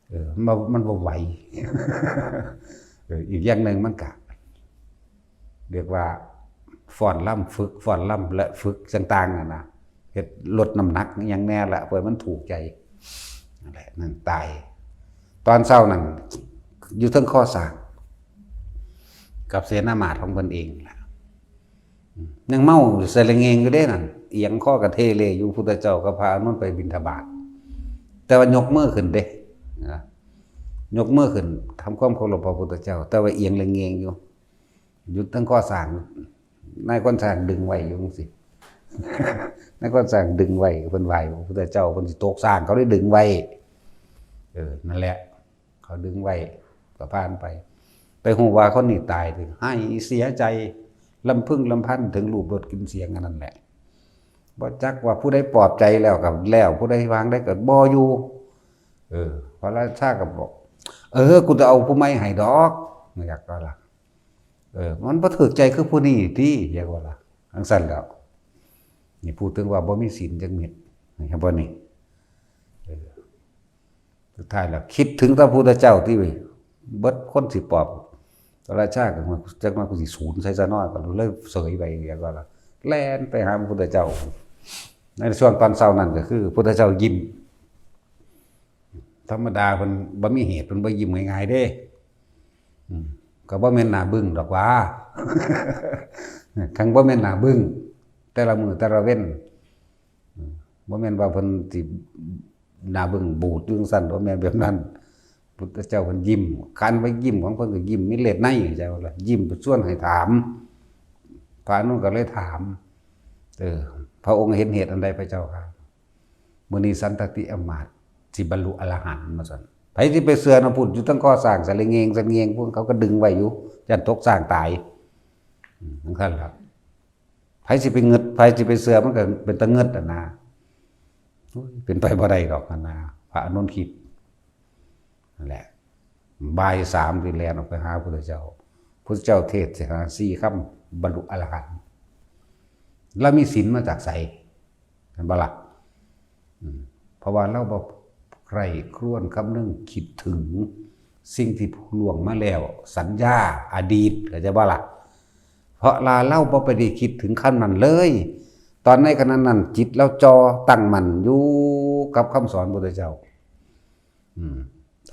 เออ มันบ่ มันบ่ไหว เออ อีกอย่างหนึ่งมันกะ เรียกว่าฟ้อนรำฝึก ฟ้อนรำและฝึกต่างๆนั่นนะ เฮ็ดลดน้ำหนักอิหยังแน่ละ เพื่อมันถูกใจ นั่นแหละ นั่นตาย ตอนเช้านั่น อยู่เทิงคอสร้าง กับเสนามาตย์ของเพิ่นเองล่ะ ยังเมาสะเละเงงอยู่เด้นั่น เอียงคอกะเทเลอยู่ พุทธเจ้ากับพระอานนท์ไปบิณฑบาต แต่ว่ายกมือขึ้นเด้นะ ยกมือขึ้น ทำความเคารพพระพุทธเจ้า แต่ว่าเอียงเละเงงอยู่ อยู่เทิงคอสร้าง นายคนสร้างดึงไว้อยู่จังซี้ นายคนสร้างดึงไว้ เพิ่นไหว้พระพุทธเจ้า เพิ่นสิตกสร้าง เขาได้ดึงไว้ เออ นั่นแหละ เขาดึงไว้ ก็ผ่านไป ไปฮู้ว่าคนนี้ตาย ไห้เสียใจ ลำพึงลำพันถึงรูปรสกลิ่นเสียงอันนั้นแหละ บ่จักว่าผู้ใดปลอบใจแล้วก็แล้ว ผู้ใดวางได้ก็บ่อยู่ เออ พระราชาก็บอก "เออ กูจะเอาผู้ใหม่ให้ดอก" อยากก็ล่ะ เออ มันบ่ถูกใจคือผู้นี้ติ อยากว่าล่ะ จังซั่นแล้ว นี่พูดถึงว่าบ่มีศีลจักเม็ด เห็นบ่นี่ เออ สุดท้ายแล้วคิดถึงพระพุทธเจ้าที่เบิดคนสิปอบ พระราชาก็ว่า "จักมากูสิสูนใส่ซะน้อย" ก็เลยเสยไป อยากว่าล่ะ แล่นไปหาพระพุทธเจ้า ในช่วงตอนเช้านั้นก็คือพระพุทธเจ้ายิ้ม ธรรมดาเพิ่นบ่มีเหตุ เพิ่นบ่ยิ้มง่ายๆเด้ อืม ก็บ่แม่นหน้าบึ้งดอกหว่า คันบ่แม่นหน้าบึ้ง แต่ละมื้อแต่ละเว็น อืม บ่แม่นว่าเพิ่นสิหน้าบึ้งบูดอยู่จั่งซั้น บ่แม่นแบบนั้น พุทธเจ้าเพิ่นยิ้ม คันว่ายิ้มของเพิ่นก็ยิ้มมีเลสใน เข้าใจบ่ล่ะ ยิ้มชวนให้ถาม พระอานนท์ก็เลยถาม เออ พระองค์เห็นเหตุอันใดพระเจ้าค่ะ มื้อนี้สันตติอำมาตย์สิบรรลุอรหันต์ ว่าซั่น ไผสิไปเชื่อนำพุ้น อยู่เทิงคอสร้างสะเละเงงสะเละเงง พวกเขาก็ดึงไว้อยู่ ย้านตกสร้างตาย อืม จั่งซั้นล่ะ ไผสิไปงึด ไผสิไปเชื่อ มันก็เป็นตาเงิดอะนะ โอ้ย เป็นไปบ่ได้ดอกอะนะ พระอานนท์คิด นั่นแหละ บ่ายสามที่แล่นออกไปหาพุทธเจ้า พุทธเจ้าเทศน์ให้สี่คำ บรรลุอรหันต์ ลาวมีศีลมาจากไส เห็นบ่ล่ะ อืม เพราะว่าลาวบ่ใคร่ครวญคำนึงคิดถึงสิ่งที่ล่วงมาแล้ว สัญญา อดีต เข้าใจบ่ล่ะ เพราะลาลาวบ่ไปได้คิดถึงคำนั้นเลย ตอนในขณะนั้นจิตลาวจ่อตั้งมั่นอยู่กับคำสอนพุทธเจ้า อืม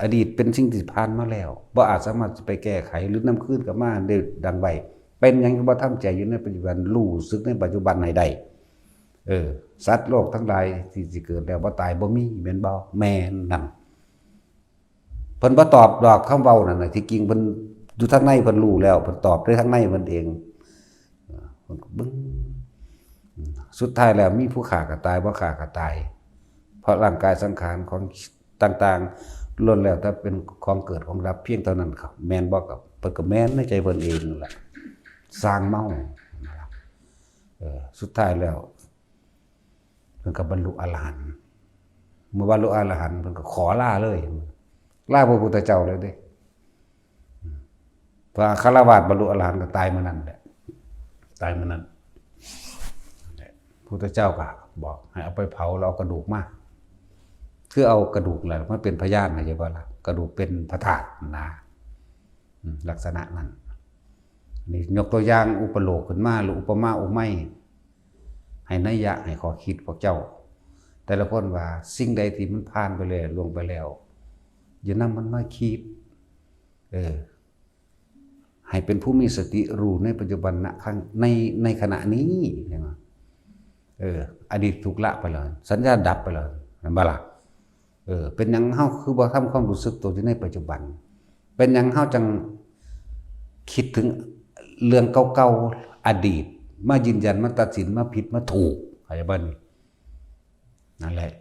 อดีตเป็นสิ่งที่ผ่านมาแล้ว บ่อาจสามารถจะไปแก้ไขหรือนำคืนกลับมาได้ดังไว้ เป็นหยังบ่ทำใจอยู่ในปัจจุบัน รู้สึกในปัจจุบันให้ได้ เออ สัตว์โลกทั้งหลายที่สิเกิดแล้วบ่ตายบ่มี แม่นบ่ แม่นนั่น เพิ่นบ่ตอบดอกคำเว้านั่นน่ะ ที่จริงเพิ่นอยู่ทางในเพิ่นรู้แล้ว เพิ่นตอบได้ทางในเพิ่นเอง เออ เพิ่นก็เบิ่ง สุดท้ายแล้วมีผู้ฆ่าก็ตาย บ่ฆ่าก็ตาย เพราะร่างกายสังขารของต่างๆ ล้วนแล้วแต่เป็นของเกิดของดับเพียงเท่านั้นครับ แม่นบ่ครับ เพิ่นก็แม่นในใจเพิ่นเองนั่นแหละ สร้างเมา เออ สุดท้ายแล้ว เพิ่นก็บรรลุอรหันต์ เมื่อบรรลุอรหันต์เพิ่นก็ขอลาเลย ลาพระพุทธเจ้าเลยเด้ พระคฤหัสถ์บรรลุอรหันต์ก็ตายมื้อนั้นแหละ ตายมื้อนั้น พุทธเจ้าก็บอกให้เอาไปเผาแล้วเอากระดูกมา คือเอากระดูกแหละมาเป็นพยาน เข้าใจบ่ล่ะ กระดูกเป็นพระธาตุนะ อืม ลักษณะนั้น นี่ยกตัวอย่างอุปโลกขึ้นมา หรืออุปมาอุปไมย ให้นัยยะ ให้ข้อคิดพวกเจ้า แต่ละคนว่าสิ่งใดที่มันผ่านไปแล้ว ล่วงไปแล้ว อย่านำมันมาคิด เออ ให้เป็นผู้มีสติรู้ในปัจจุบันนะ ครั้ง ใน ในขณะนี้ เห็นบ่ เออ อดีตถูกละไปแล้ว สัญญาดับไปแล้ว เห็นบ่ล่ะ เออ เป็นหยังเฮาคือบ่ทำความรู้สึกตัวอยู่ในปัจจุบัน เป็นหยังเฮาจังคิดถึงเรื่องเก่า อดีต มายืนยัน มาตัดสิน มาผิด มาถูก เข้าใจบ่นี่? นั่นแหละ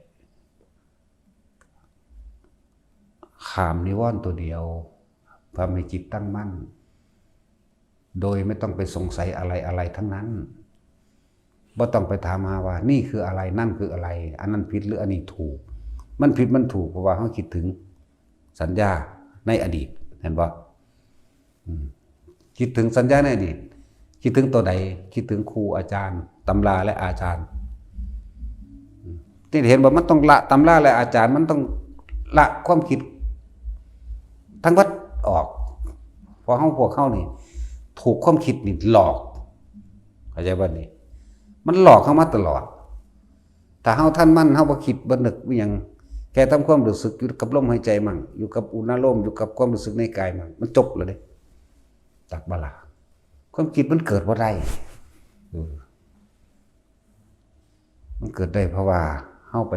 ข้ามนิวรณ์ตัวเดียว ทำให้จิตตั้งมั่น โดยไม่ต้องไปสงสัยอะไรอะไรทั้งนั้น บ่ต้องไปถามหาว่านี่คืออะไร นั่นคืออะไร อันนั้นผิดหรืออันนี้ถูก มันผิดมันถูก เพราะว่าเราคิดถึงสัญญาในอดีต เห็นบ่? อืม คิดถึงสัญญาในอดีต คิดถึงตัวใด? คิดถึงครูอาจารย์ ตำราและอาจารย์ อืม ที่เห็นว่ามันต้องละตำราและอาจารย์ มันต้องละความคิดทั้งหมดออก เพราะเฮา พวกเฮานี่ ถูกความคิดนี่หลอก เข้าใจบ่นี่? มันหลอกเฮามาตลอด ถ้าเฮาทันมัน เฮาบ่คิดบ่นึกอิหยัง แค่ทำความรู้สึกอยู่กับลมหายใจมั่ง อยู่กับอุณาโลม อยู่กับความรู้สึกในกายมั่ง มันจบแล้วเด้ จักบ่ล่ะ? ความคิดมันเกิดบ่ได้ เออ มันเกิดได้เพราะว่าเฮาไป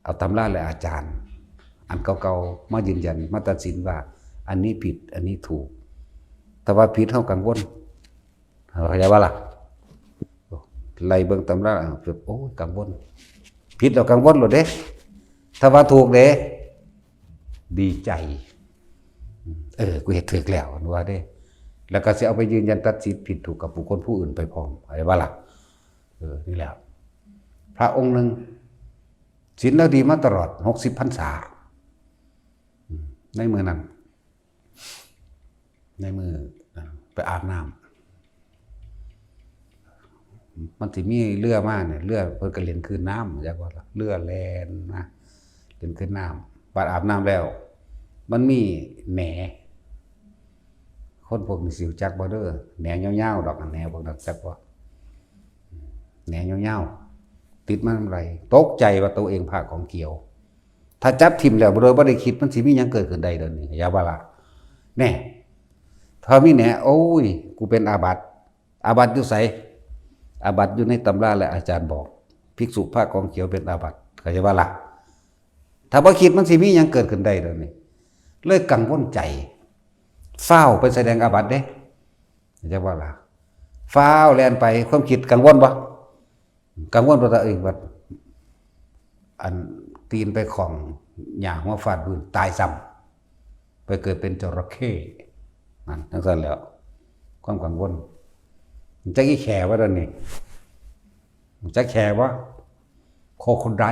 เอาตำราและอาจารย์ อันเก่าๆ มายืนยัน มาตัดสินว่าอันนี้ผิด อันนี้ถูก แต่ว่าผิดเฮากังวล เข้าใจบ่ล่ะ? ไล่เบิ่งตำรา แบบ โอ้ย กังวล ผิดแล้วกังวลโลดเด้ ถ้าว่าถูกเด้ ดีใจ เออ กูเฮ็ดถูกแล้ว ว่าเด้ แล้วก็สิเอาไปยืนยันตัดสินผิดถูกกับบุคคลผู้อื่นไปพร้อม เข้าใจบ่ล่ะ? เออ นี่แหละ พระองค์หนึ่ง ศีลเราดีมาตลอด หกสิบพรรษา อืม ในมื้อนั้น ในมื้อ ไปอาบน้ำ มันสิมีเรือมาเนี่ย เรือเพิ่นก็เล่นคลื่นน้ำ จักว่าล่ะ เรือแล่นมา เล่นคลื่นน้ำ บัดอาบน้ำแล้ว มันมีแหน คนพวกนี้สิรู้จักบ่เด้อ แหนยาวๆ ดอก แหนพวกนั้น จักบ่? แหนยาวๆ ติดมานำไหล่ ตกใจว่าตัวเองผ้าของเขียว ถ้าจับถิ่มแล้วโดยบ่ได้คิด มันสิมีหยังเกิดขึ้นได้เดี๋ยวนี้ อย่าว่าล่ะ แน่ ถ้ามีแหน โอ้ย กูเป็นอาบัติ อาบัติอยู่ไส? อาบัติอยู่ในตำราและอาจารย์บอก ภิกษุผ้าของเขียวเป็นอาบัติ เข้าใจบ่ล่ะ? ถ้าบ่คิดมันสิมีหยังเกิดขึ้นได้เดี๋ยวนี้ เลยกังวลใจ ฟ้าวไปแสดงอาบัติเด้ เข้าใจบ่ล่ะ? ฟ้าวแล่นไป ความคิดกังวลบ่? กังวลว่าตัวเองว่า อันตีนไปข้องหญ้าหัวฟาดพื้น ตายซ้ำ ไปเกิดเป็นจระเข้ นั่น จังซั่นแหล้ว ความกังวล จักอีแข่บ่เดี๋ยวนี้ จักแข่บ่? โคโคไดร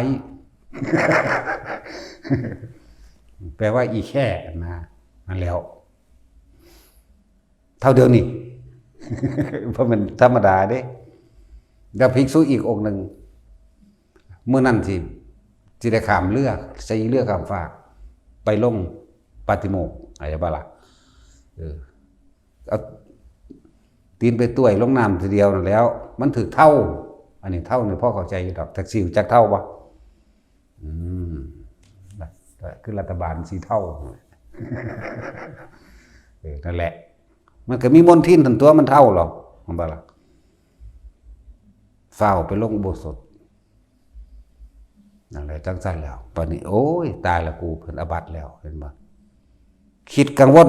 แปลว่าอีแข่นะ นั่นแหล้ว เท่าเดี๋ยวนี้ เพราะมันธรรมดาเด้ แล้วภิกษุอีกองค์หนึ่ง มื้อนั้นสิ สิได้ข้ามเรือ สิเรือข้ามฟาก ไปลงปาฏิโมกข์ เข้าใจบ่ล่ะ? เออ เอาตีนไปต้วยลงน้ำทีเดียวนั่นแหล้ว มันถืกเถ้า อันนี้เถ้านี่พอเข้าใจอยู่ดอก จักสิรู้จักเถ้าบ่? อืม คือรัฐบาลสีเทา เออ นั่นแหละ มันก็มีมลทินหั่นตั๊ว มันเถ้าหรอก มันบ่ล่ะ ฟ้าวไปลงอุโบสถ นั่นแหละ จังซั่นแล้ว บัดนี้ โอ้ย ตายละกู เพิ่นอาบัติแล้ว เห็นบ่? คิดกังวล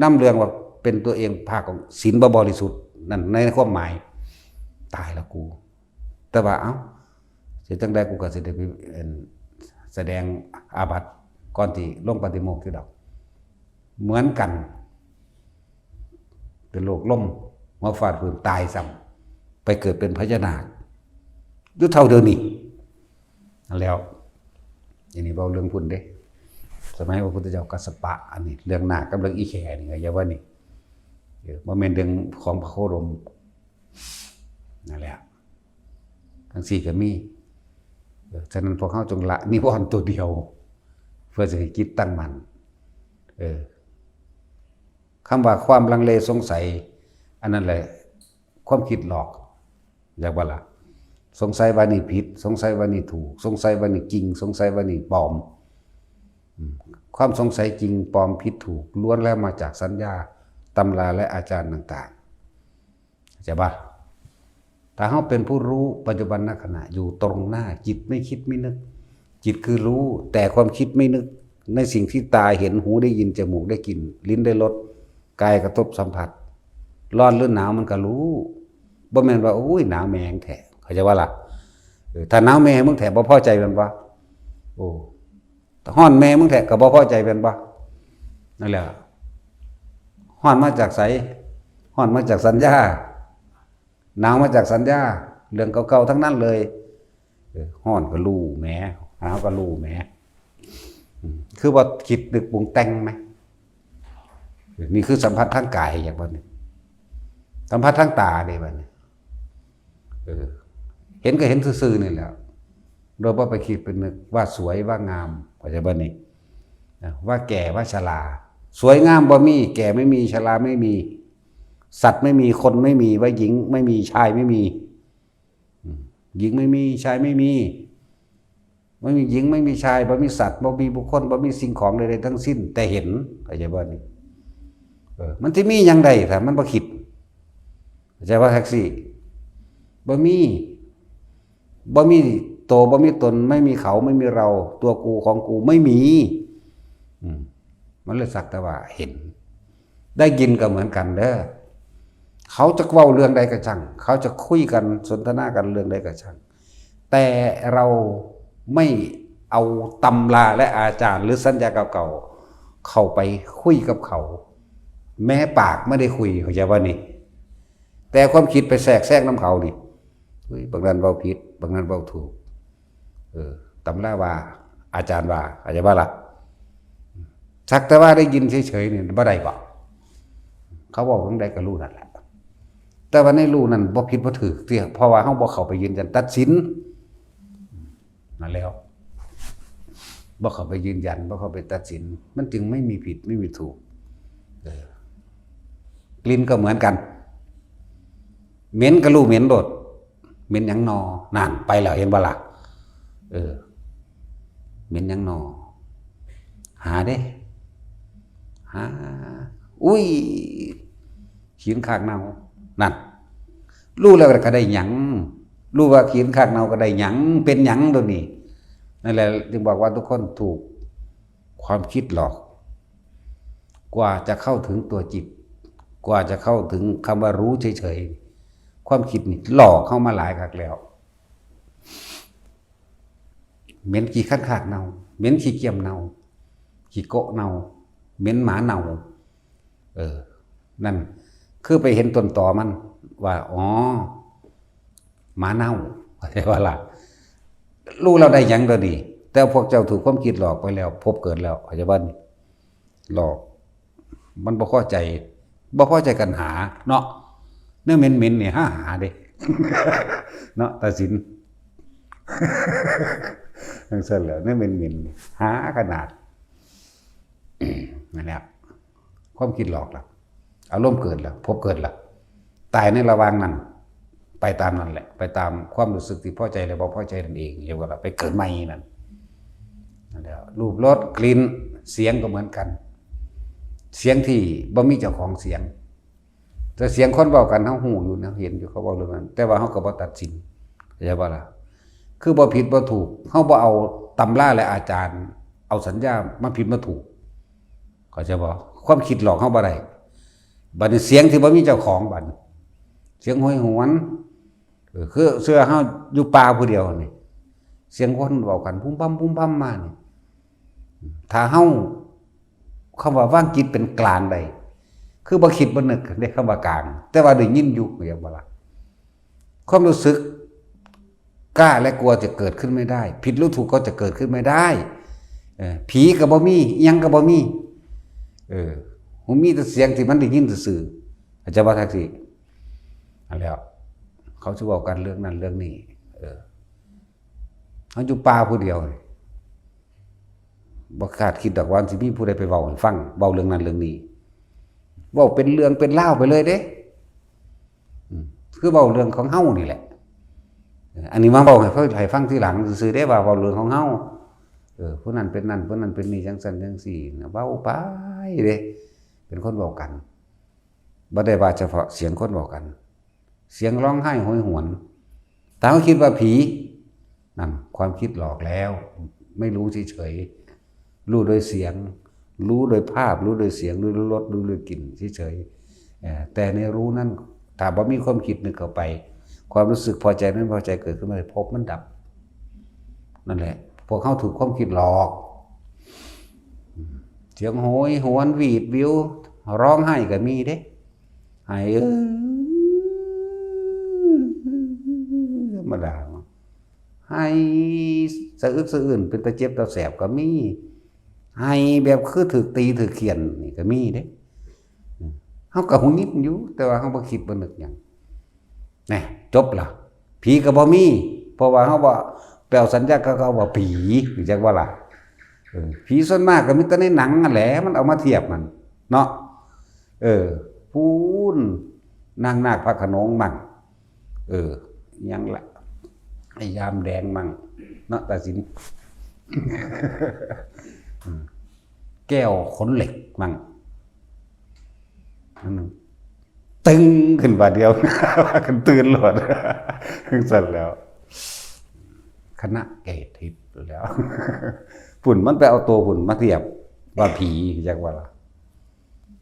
นำเรื่องว่าเป็นตัวเอง ผ้าของศีลบ่บริสุทธิ์ นั่นในความหมาย ตายละกู แต่ว่า เอ้า สิจั่งใดกูก็สิได้ไป เอิ่น แสดงอาบัติก่อนที่ลงปาฏิโมกข์อยู่ดอก เหมือนกัน เป็นโรคลม หัวฟาดพื้น ตายซ้ำ ไปเกิดเป็นพญานาค อยู่เท่าเดี๋ยวนี้ นั่นแหล้ว อันนี้เว้าเรื่องพุ้นเด้ สมัยพระพุทธเจ้ากัสสปะ อันนี้เรื่องนาคกับเรื่องอีแข่นี่ก็อย่าว่านี่ เออ บ่แม่นเรื่องของพระโคดม นั่นแหละ จังซี่ก็มี เออ ฉะนั้นพวกเฮาจงละนิวรณ์ตัวเดียว เพื่อสิให้จิตตั้งมั่น เออ คำว่าความลังเลสงสัย อันนั้นแหละ ความคิดหลอก จักบ่ล่ะ? สงสัยว่านี่ผิด สงสัยว่านี่ถูก สงสัยว่านี่จริง สงสัยว่านี่ปลอม อืม ความสงสัยจริงปลอมผิดถูก ล้วนแล้วมาจากสัญญา ตำราและอาจารย์ต่างๆ เข้าใจบ่? ถ้าเฮาเป็นผู้รู้ปัจจุบันขณะ อยู่ตรงหน้า จิตไม่คิดไม่นึก จิตคือรู้ แต่ความคิดไม่นึก ในสิ่งที่ตาเห็น หูได้ยิน จมูกได้กลิ่น ลิ้นได้รส กายกระทบสัมผัส ร้อนหรือหนาวมันก็รู้ บ่แม่นว่า โอ้ย หนาวแม่งแท้ เข้าใจว่าล่ะ เออ ถ้าหนาวแม่มึงแท้ บ่พอใจแม่นบ่ โอ้ ฮ้อนแม่มึงแท้ ก็บ่พอใจแม่นบ่ นั่นแหละ ฮ้อนมาจากไส ฮ้อนมาจากสัญญา หนาวมาจากสัญญา เรื่องเก่าๆทั้งนั้นเลย เออ ฮ้อนก็รู้แหม หนาวก็รู้แหม อืม คือว่าคิดนึกปรุงแต่งไหม เออ นี่คือสัมผัสทางกายอย่างว่านี่ สัมผัสทางตาเนี่ยว่านี่ เออ เห็นก็เห็นซื่อๆนี่แหละ โดยบ่ไปคิดไปนึกว่าสวยว่างาม เข้าใจบ่นี่ นะ ว่าแก่ว่าชรา สวยงามบ่มี แก่ไม่มี ชราไม่มี สัตว์ไม่มี คนไม่มี ว่าหญิงไม่มี ชายไม่มี อืม หญิงไม่มี ชายไม่มี ไม่มีหญิง ไม่มีชาย บ่มีสัตว์ บ่มีบุคคล บ่มีสิ่งของใดๆทั้งสิ้น แต่เห็น เข้าใจบ่นี่ เออ มันสิมีหยังใดถ้ามันบ่คิด เข้าใจบ่ แท็กซี่ บ่มี บ่มีโต บ่มีตน ไม่มีเขา ไม่มีเรา ตัวกูของกู ไม่มี อืม มันเลยสักแต่ว่าเห็น ได้ยินก็เหมือนกันเด้อ เขาจะเว้าเรื่องใดก็ช่าง เขาจะคุยกันสนทนากันเรื่องใดก็ช่าง แต่เราไม่เอาตำราและอาจารย์หรือสัญญาเก่าๆ เข้าไปคุยกับเขา แม้ปากไม่ได้คุย เข้าใจบ่นี่ แต่ความคิดไปแทรกแซงนำเขานี่ เฮ้ย บางนั้นเว้าผิด บางนั้นเว้าถูก เออ ตำราว่า อาจารย์ว่า เข้าใจบ่ล่ะ สักแต่ว่าได้ยินเฉยๆนี่บ่ได้บ่ เขาเว้าจั่งใดก็รู้นั่นแหละ แต่ว่าในรู้นั่นบ่ผิดบ่ถูกเตี้ย เพราะว่าเฮาบ่เข้าไปยืนยันตัดสิน นั่นแล้ว บ่เข้าไปยืนยัน บ่เข้าไปตัดสิน มันจึงไม่มีผิดไม่มีถูก เออ กลิ่นก็เหมือนกัน เหม็นก็รู้เหม็นโลด เหม็นหยังนอ นั่นไปแล้ว เห็นบ่ล่ะ เออ เหม็นหยังนอ หาเด้ หา อุ้ย ขี้ข้างคากเน่า นั่น รู้แล้วก็ได้หยัง รู้ว่าขี้ข้างคากเน่าก็ได้หยัง เป็นหยังตัวนี้ นั่นแหละจึงบอกว่าทุกคนถูกความคิดหลอก กว่าจะเข้าถึงตัวจิต กว่าจะเข้าถึงคำว่ารู้เฉยๆ ความคิดนี่หลอกเข้ามาหลายครั้งแล้ว เหม็นขี้ข้างคากเน่า เหม็นขี้เกียมเน่า ขี้โกะเน่า เหม็นหมาเน่า เออ นั่น คือไปเห็นต้นตอมัน ว่า อ๋อ หมาเน่า เข้าใจบ่ล่ะ รู้แล้วได้หยังตัวนี้ แต่พวกเจ้าถูกความคิดหลอกไปแล้ว ภพเกิดแล้ว เข้าใจบ่นี่ หลอก มันบ่พอใจ บ่พอใจกันหาเนาะ แนวเหม็นๆนี่หาหาเด้ เนาะ ตัดสิน จั่งซั่นแหล้ว แนวเหม็นๆนี่หาขนาด นั่นแหละ ความคิดหลอกล่ะ อารมณ์เกิดล่ะ ภพเกิดล่ะ ตายในระหว่างนั้น ไปตามนั้นแหละ ไปตามความรู้สึกที่พอใจและบ่พอใจนั่นเอง เรียกว่าไปเกิดใหม่นั่น นั่นแหละ รูป รส กลิ่น เสียงก็เหมือนกัน เสียงที่บ่มีเจ้าของเสียง แต่เสียงคนเว้ากัน เฮาฮู้อยู่นะ เห็นอยู่ เขาเว้าเรื่องนั้น แต่ว่าเฮาก็บ่ตัดสิน เข้าใจบ่ล่ะ คือบ่ผิดบ่ถูก เฮาบ่เอาตำราและอาจารย์ เอาสัญญามาผิดมาถูก เข้าใจบ่ ความคิดหลอกเฮาบ่ได้ บัดนี้เสียงที่บ่มีเจ้าของ บัดนี้เสียงโหยหวน เออ คือเชื่อเฮาอยู่ป่าผู้เดียวนี่ เสียงคนเว้ากันพุ้มพำพุ้มพำมานี่ ถ้าเฮา คำว่าวางจิตเป็นกลางได้ คือบ่คิดบ่นึกเด้ คำว่ากลาง แต่ว่าได้ยินอยู่ เข้าใจบ่ล่ะ ความรู้สึกกล้าและกลัวจะเกิดขึ้นไม่ได้ ผิดหรือถูกก็จะเกิดขึ้นไม่ได้ เออ ผีก็บ่มี อิหยังก็บ่มี เออ มันมีแต่เสียงที่มันได้ยินซื่อๆ เข้าใจบ่ แท็กซี่ อันแล้ว เขาสิเว้ากันเรื่องนั้นเรื่องนี้ เออ เฮาอยู่ป่าผู้เดียวนี่ บ่คาดคิดดอกว่าสิมีผู้ใดไปเว้าให้ฟัง เว้าเรื่องนั้นเรื่องนี้ เว้าเป็นเรื่องเป็นราวไปเลยเด้ อืม คือเว้าเรื่องของเฮานี่แหละ เออ อันนี้มาเว้าให้ฟัง ให้ฟังทีหลังซื่อๆเด้ ว่าเว้าเรื่องของเฮา เออ ผู้นั้นเป็นนั่น ผู้นั้นเป็นนี่ จั่งซั่นจั่งซี่นะ เว้าไปเด้ เป็นคนเว้ากัน บ่ได้ว่าเฉพาะเสียงคนเว้ากัน เสียงร้องไห้โหยหวน ถ้าเฮาคิดว่าผี นั่นความคิดหลอกแล้ว ไม่รู้เฉยๆ รู้โดยเสียง รู้โดยภาพ รู้โดยเสียง รู้โดยรส รู้โดยกลิ่นเฉยๆ เอ่อแต่ในรู้นั้น ถ้าบ่มีความคิดนึกเข้าไป ความรู้สึกพอใจไม่พอใจเกิดขึ้นมาเลย ภพมันดับ นั่นแหละ พวกเขาถูกความคิดหลอก เสียงโหยหวนหวีดหวิว ร้องไห้ก็มีเด้ ไห้เออธรรมดา ไห้สะอึกสะอื้น เป็นตาเจ็บตาแสบก็มี ไห้แบบคือถืกตีถืกเฆี่ยนนี่ก็มีเด้ เฮาก็หงุดหงิดอยู่ แต่ว่าเฮาบ่คิดบ่นึกหยัง แหน่ จบละ ผีก็บ่มี เพราะว่าเฮาบ่ไปเอาสัญญากับเขาว่าผี รู้จักบ่ล่ะ เออ ผีส่วนมากก็มีแต่ในหนังนั่นแหละ มันเอามาเทียบมัน เนาะ เออ พู้น นางนาคพระโขนงมั่ง เออ หยังละ ไอ้ยามแดงมั่ง เนาะ ตาสิน อืม แก้วขนเหล็กมั่ง อันหนึ่ง ตึงขึ้นบาดเดียว ว่ากันตื่นโลด จั่งซั่นแล้ว คณะเกตทิพย์แล้ว พุ่นมันไปเอาตัวพุ่นมาเทียบ ว่าผี จักว่าล่ะ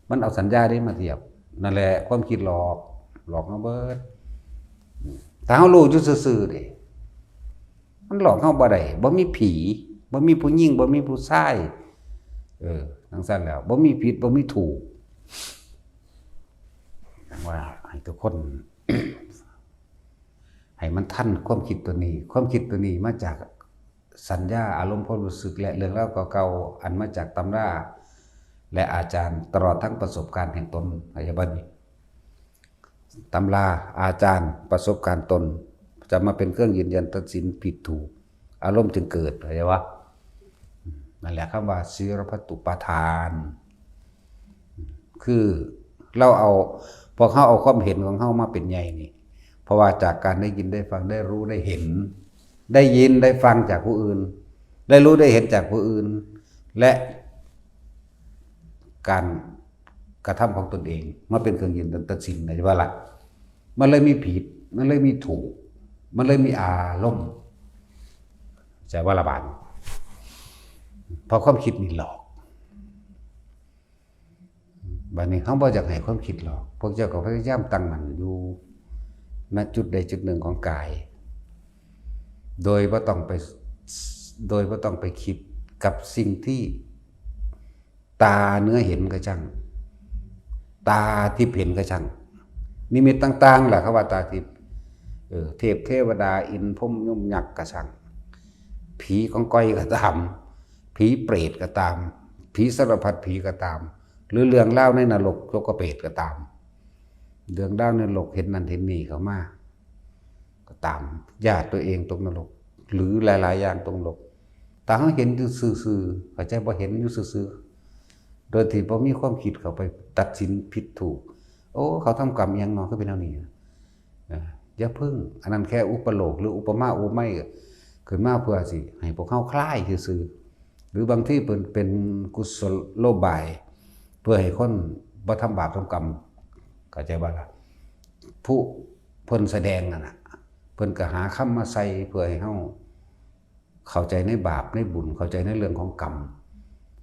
มันเอาสัญญาได้มาเทียบ นั่นแหละ ความคิดหลอก หลอกเฮาเบิด ถ้าเฮารู้อยู่ซื่อๆเด้ มันหลอกเฮาบ่ได้ บ่มีผี บ่มีผู้หญิง บ่มีผู้ชาย เออ จั่งซั่นแล้ว บ่มีผิด บ่มีถูก ว่าให้ทุกคน ให้มันทันความคิดตัวนี้ ความคิดตัวนี้มาจากสัญญา อารมณ์ ความรู้สึก และเรื่องราวเก่าๆ อันมาจากตำรา และอาจารย์ ตลอดทั้งประสบการณ์แห่งตน เข้าใจบ่นี่ ตำรา อาจารย์ ประสบการณ์ตน จะมาเป็นเครื่องยืนยันตัดสินผิดถูก อารมณ์จึงเกิด เข้าใจบ่ นั่นแหละคำว่า สีลพัตตุปาทาน คือเราเอา พวกเฮาเอาความเห็นของเฮามาเป็นใหญ่นี่ เพราะว่าจากการได้ยินได้ฟัง ได้รู้ได้เห็น ได้ยินได้ฟังจากผู้อื่น ได้รู้ได้เห็นจากผู้อื่น และการกระทำของตนเอง มาเป็นเครื่องยืนยันตัดสิน เข้าใจบ่ล่ะ มันเลยมีผิด มันเลยมีถูก มันเลยมีอารมณ์ เข้าใจบ่ล่ะบาดนี้ เพราะความคิดนี่หลอก บัดนี้เฮาบ่อยากให้ความคิดหลอก พวกเจ้าก็พยายามตั้งมั่นอยู่ ณ จุดใดจุดหนึ่งของกาย โดยบ่ต้องไป โดยบ่ต้องไปคิดกับสิ่งที่ตาเนื้อเห็นก็ช่าง ตาทิพย์เห็นก็ช่าง นิมิตต่างๆ ล่ะ เขาว่าตาทิพย์ เออ เทพเทวดา อินทร์พรหมยมยักษ์ก็ช่าง ผีกองกอยก็ตาม ผีเปรตก็ตาม ผีสารพัดผีก็ตาม หรือเรื่องราวในนรก จกเปรตก็ตาม เรื่องราวในโลกเห็นนั่นเห็นนี่เข้ามา ก็ตาม ญาติตัวเองตกนรก หรือหลายๆ อย่างตกนรก ถ้าเฮาเห็นอยู่ซื่อๆ เข้าใจบ่ เห็นอยู่ซื่อๆ โดยที่บ่มีความคิดเข้าไปตัดสินผิดถูก โอ้ เขาทำกรรมอิหยังเนาะ คือเป็นแนวนี้ อ่า อย่าเพิ่ง อันนั้นแค่อุปโลก หรืออุปมาอุปไมย ขึ้นมาเพื่อสิให้พวกเฮาคลายซื่อๆ หรือบางทีเพิ่นเป็นกุศโลบาย เพื่อให้คนบ่ทำบาปทำกรรม เข้าใจบ่ล่ะ ผู้เพิ่นแสดงนั่นน่ะ เพิ่นก็หาคำมาใส่เพื่อให้เฮาเข้าใจในบาปในบุญ เข้าใจในเรื่องของกรรม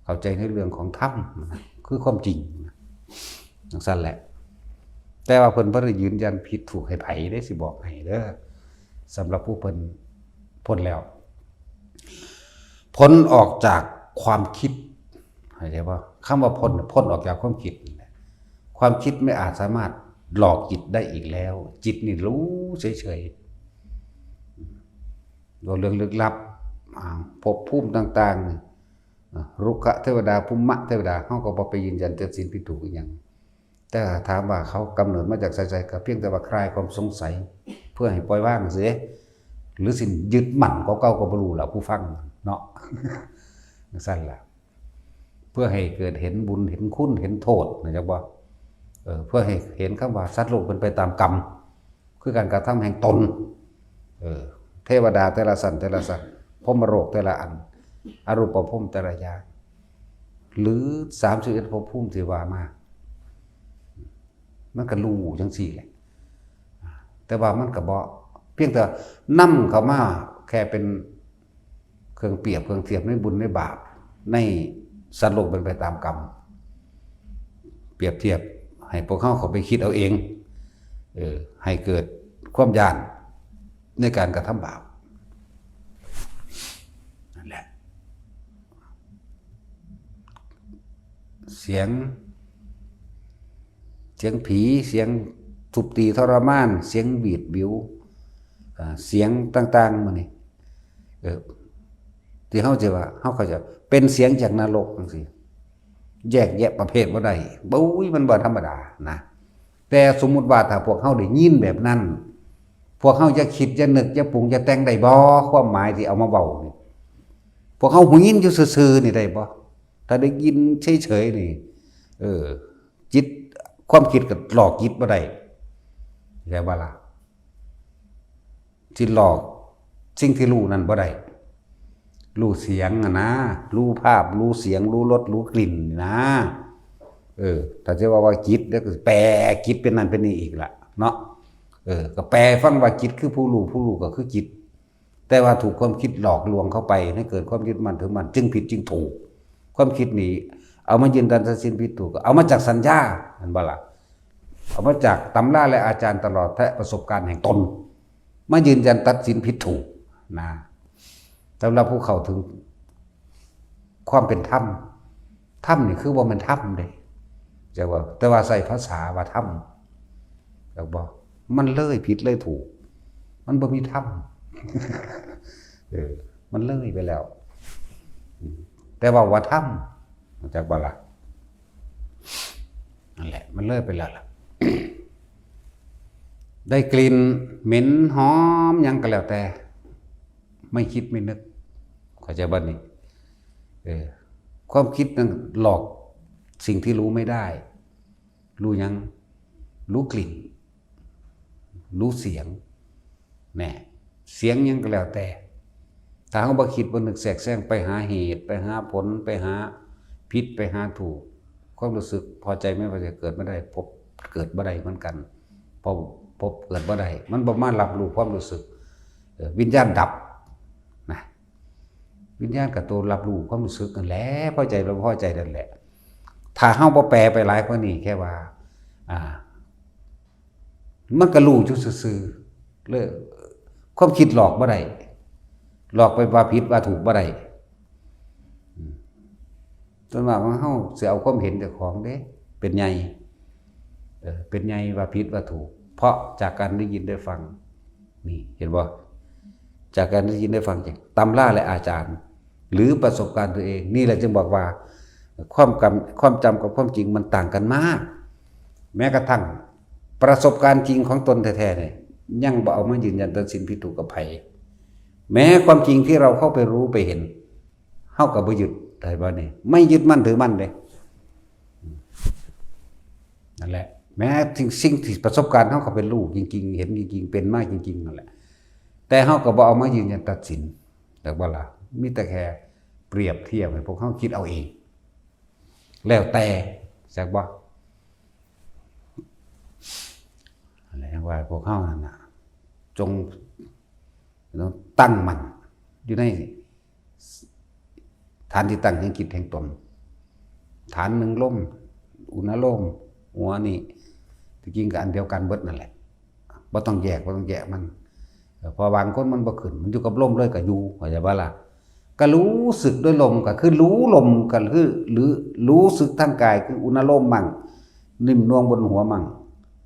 เข้าใจในเรื่องของธรรมนะ คือความจริงนะ จั่งซั่นแหละ แต่ว่าเพิ่นบ่ได้ยืนยันผิดถูกให้ไผเด้ สิบอกให้เด้อ สำหรับผู้เพิ่นพ้นแล้ว พ้นออกจากความคิด เข้าใจบ่ คำว่าพ้นน่ะ พ้นออกจากความคิดนั่นแหละ ความคิดไม่อาจสามารถหลอกจิตได้อีกแล้ว จิตนี่รู้เฉยๆ เว้าเรื่องลึกลับ อ่า ภพภูมิต่างๆ อ่า รุกขเทวดา ภูมิเทวดา เฮาก็บ่ไปยืนยันตัดสินผิดถูกอิหยัง แต่ถามว่าเขากำเนิดมาจากไสๆ ก็เพียงแต่ว่าคลายความสงสัย เพื่อให้ปล่อยวางเสีย หรือสิยึดมั่นกว่าเก่าก็บ่รู้ล่ะ ผู้ฟังเนาะ จั่งซั่นล่ะ เพื่อให้เกิดเห็นบุญ เห็นคุณ เห็นโทษ เข้าใจบ่ เออ เพื่อให้เห็นคำว่าสัตว์โลกเป็นไปตามกรรม คือการกระทำแห่งตน เออ เทวดาแต่ละชั้นแต่ละชั้น พรหมโลกแต่ละอัน อรูปพรหมแต่ละอย่าง หรือสามสิบเอ็ดภพภูมิที่ว่ามา มันก็รู้จั่งซี้แหละ แต่ว่ามันก็บ่ เพียงแต่นำเข้ามาแค่เป็นเครื่องเปรียบเครื่องเทียบในบุญในบาป ในสัตว์โลกเป็นไปตามกรรม เปรียบเทียบ ให้พวกเขาเข้าไปคิดเอาเอง เออ ให้เกิดความย้านในการกระทำบาป นั่นแหละ เสียง เสียงผี เสียงทุบตีทรมาน เสียงหวีดหวิว อ่า เสียงต่างๆ มื้อนี้ เออ ที่เฮาจะว่า เฮาเข้าใจเป็นเสียงจากนรกจังซี่ แยกแยะประเภทบ่ได้ บุ้ย มันบ่ธรรมดานะ แต่สมมุติว่าถ้าพวกเฮาได้ยินแบบนั้น พวกเฮาจะคิด จะนึก จะปรุง จะแต่งได้บ่ ความหมายที่เอามาเว้านี่ พวกเฮาหูยินอยู่ซื่อๆ นี่ได้บ่ ถ้าได้ยินเฉยๆ นี่ เออ จิต ความคิดก็หลอกจิตบ่ได้ เข้าใจบ่ล่ะ ที่หลอกสิ่งที่รู้นั่นบ่ได้ รู้เสียงอะนะ รู้ภาพ รู้เสียง รู้รส รู้กลิ่นนี่นะ เออ ถ้าจะว่า ว่าจิต แล้วก็แปลจิตเป็นนั่นเป็นนี่อีกละเนาะ เออ ก็แปลฟังว่าจิตคือผู้รู้ ผู้รู้ก็คือจิต แต่ว่าถูกความคิดหลอกลวงเข้าไป ให้เกิดความยึดมั่นถือมั่น จึงผิดจึงถูก ความคิดนี้ เอามายืนยันตัดสินผิดถูก เอามาจากสัญญา เห็นบ่ล่ะ เอามาจากตำราและอาจารย์ตลอด และประสบการณ์แห่งตน มายืนยันตัดสินผิดถูกนะ สำหรับผู้เข้าถึงความเป็นธรรม ธรรมนี่คือว่ามันธรรมเด้ แต่ว่า แต่ว่าใส่ภาษาว่าธรรม แล้วบ่ มันเลยผิดเลยถูก มันบ่มีธรรม เออ มันเลยไปแล้ว แต่ว่าว่าธรรม รู้จักบ่ล่ะ นั่นแหละ มันเลยไปแล้วล่ะ ได้กลิ่นเหม็นหอมหยังก็แล้วแต่ ไม่คิดไม่นึก เข้าใจบ่นี่ เออ ความคิดนั่นหลอกสิ่งที่รู้ไม่ได้ รู้หยัง รู้กลิ่น รู้เสียง แน่ เสียงหยังก็แล้วแต่ ถ้าเฮาบ่คิดบ่นึกแทรกแซงไปหาเหตุ ไปหาผล ไปหาผิด ไปหาถูก ความรู้สึกพอใจไม่พอใจเกิดบ่ได้ พบเกิดบ่ได้เหมือนกัน พอพบเกิดบ่ได้ มันบ่มารับรู้ความรู้สึก เออ วิญญาณดับนะ วิญญาณกับตัวรับรู้ความรู้สึกนั่นแหละ พอใจบ่พอใจนั่นแหละ ถ้าเฮาบ่แปลไปหลายกว่านี้ แค่ว่า อ่า มันก็รู้อยู่ซื่อๆ เลย ความคิดหลอกบ่ได้ หลอกไปว่าผิดว่าถูกบ่ได้ อืม ส่วนมากของเฮาสิเอาความเห็นเจ้าของเด้ เป็นใหญ่ เออ เป็นใหญ่ว่าผิดว่าถูก เพราะจากการได้ยินได้ฟัง นี่ เห็นบ่ จากการได้ยินได้ฟังจากตำราและอาจารย์ หรือประสบการณ์ตัวเอง นี่แหละจึงบอกว่า ความจำ ความจำกับความจริงมันต่างกันมาก แม้กระทั่งประสบการณ์จริงของตนแท้ๆ เนี่ย ยังบ่เอามายืนยันตัดสินผิดถูกกับไผ แม้ความจริงที่เราเข้าไปรู้ไปเห็น เฮาก็บ่ยึด ได้บ่นี่ ไม่ยึดมั่นถือมั่นเด้ นั่นแหละ แม้สิ่ง สิ่งที่ประสบการณ์เฮาก็เป็นรู้จริงๆ เห็นจริงๆ เป็นมาจริงๆ นั่นแหละ แต่เฮาก็บ่เอามายืนยันตัดสิน จักบ่ล่ะ มีแต่แค่เปรียบเทียบให้พวกเฮาคิดเอาเอง แล้วแต่ จักบ่ อะไรว่าพวกเฮานั่นน่ะ จงตั้งมั่นอยู่ในฐานที่ตั้งแห่งจิตแห่งตน ฐานหนึ่งลม อุณาโลม หัวนี่ ที่จริงก็อันเดียวกันเบิดนั่นแหละ บ่ต้องแยก บ่ต้องแยกมัน เออ เพราะบางคนมันบ่ขึ้น มันอยู่กับลมเลยก็อยู่ เข้าใจบ่ล่ะ ก็รู้สึกด้วยลม ก็คือรู้ลม ก็คือ หรือรู้สึกทางกาย คืออุณาโลมมั่ง นิ่มนวลบนหัวมั่ง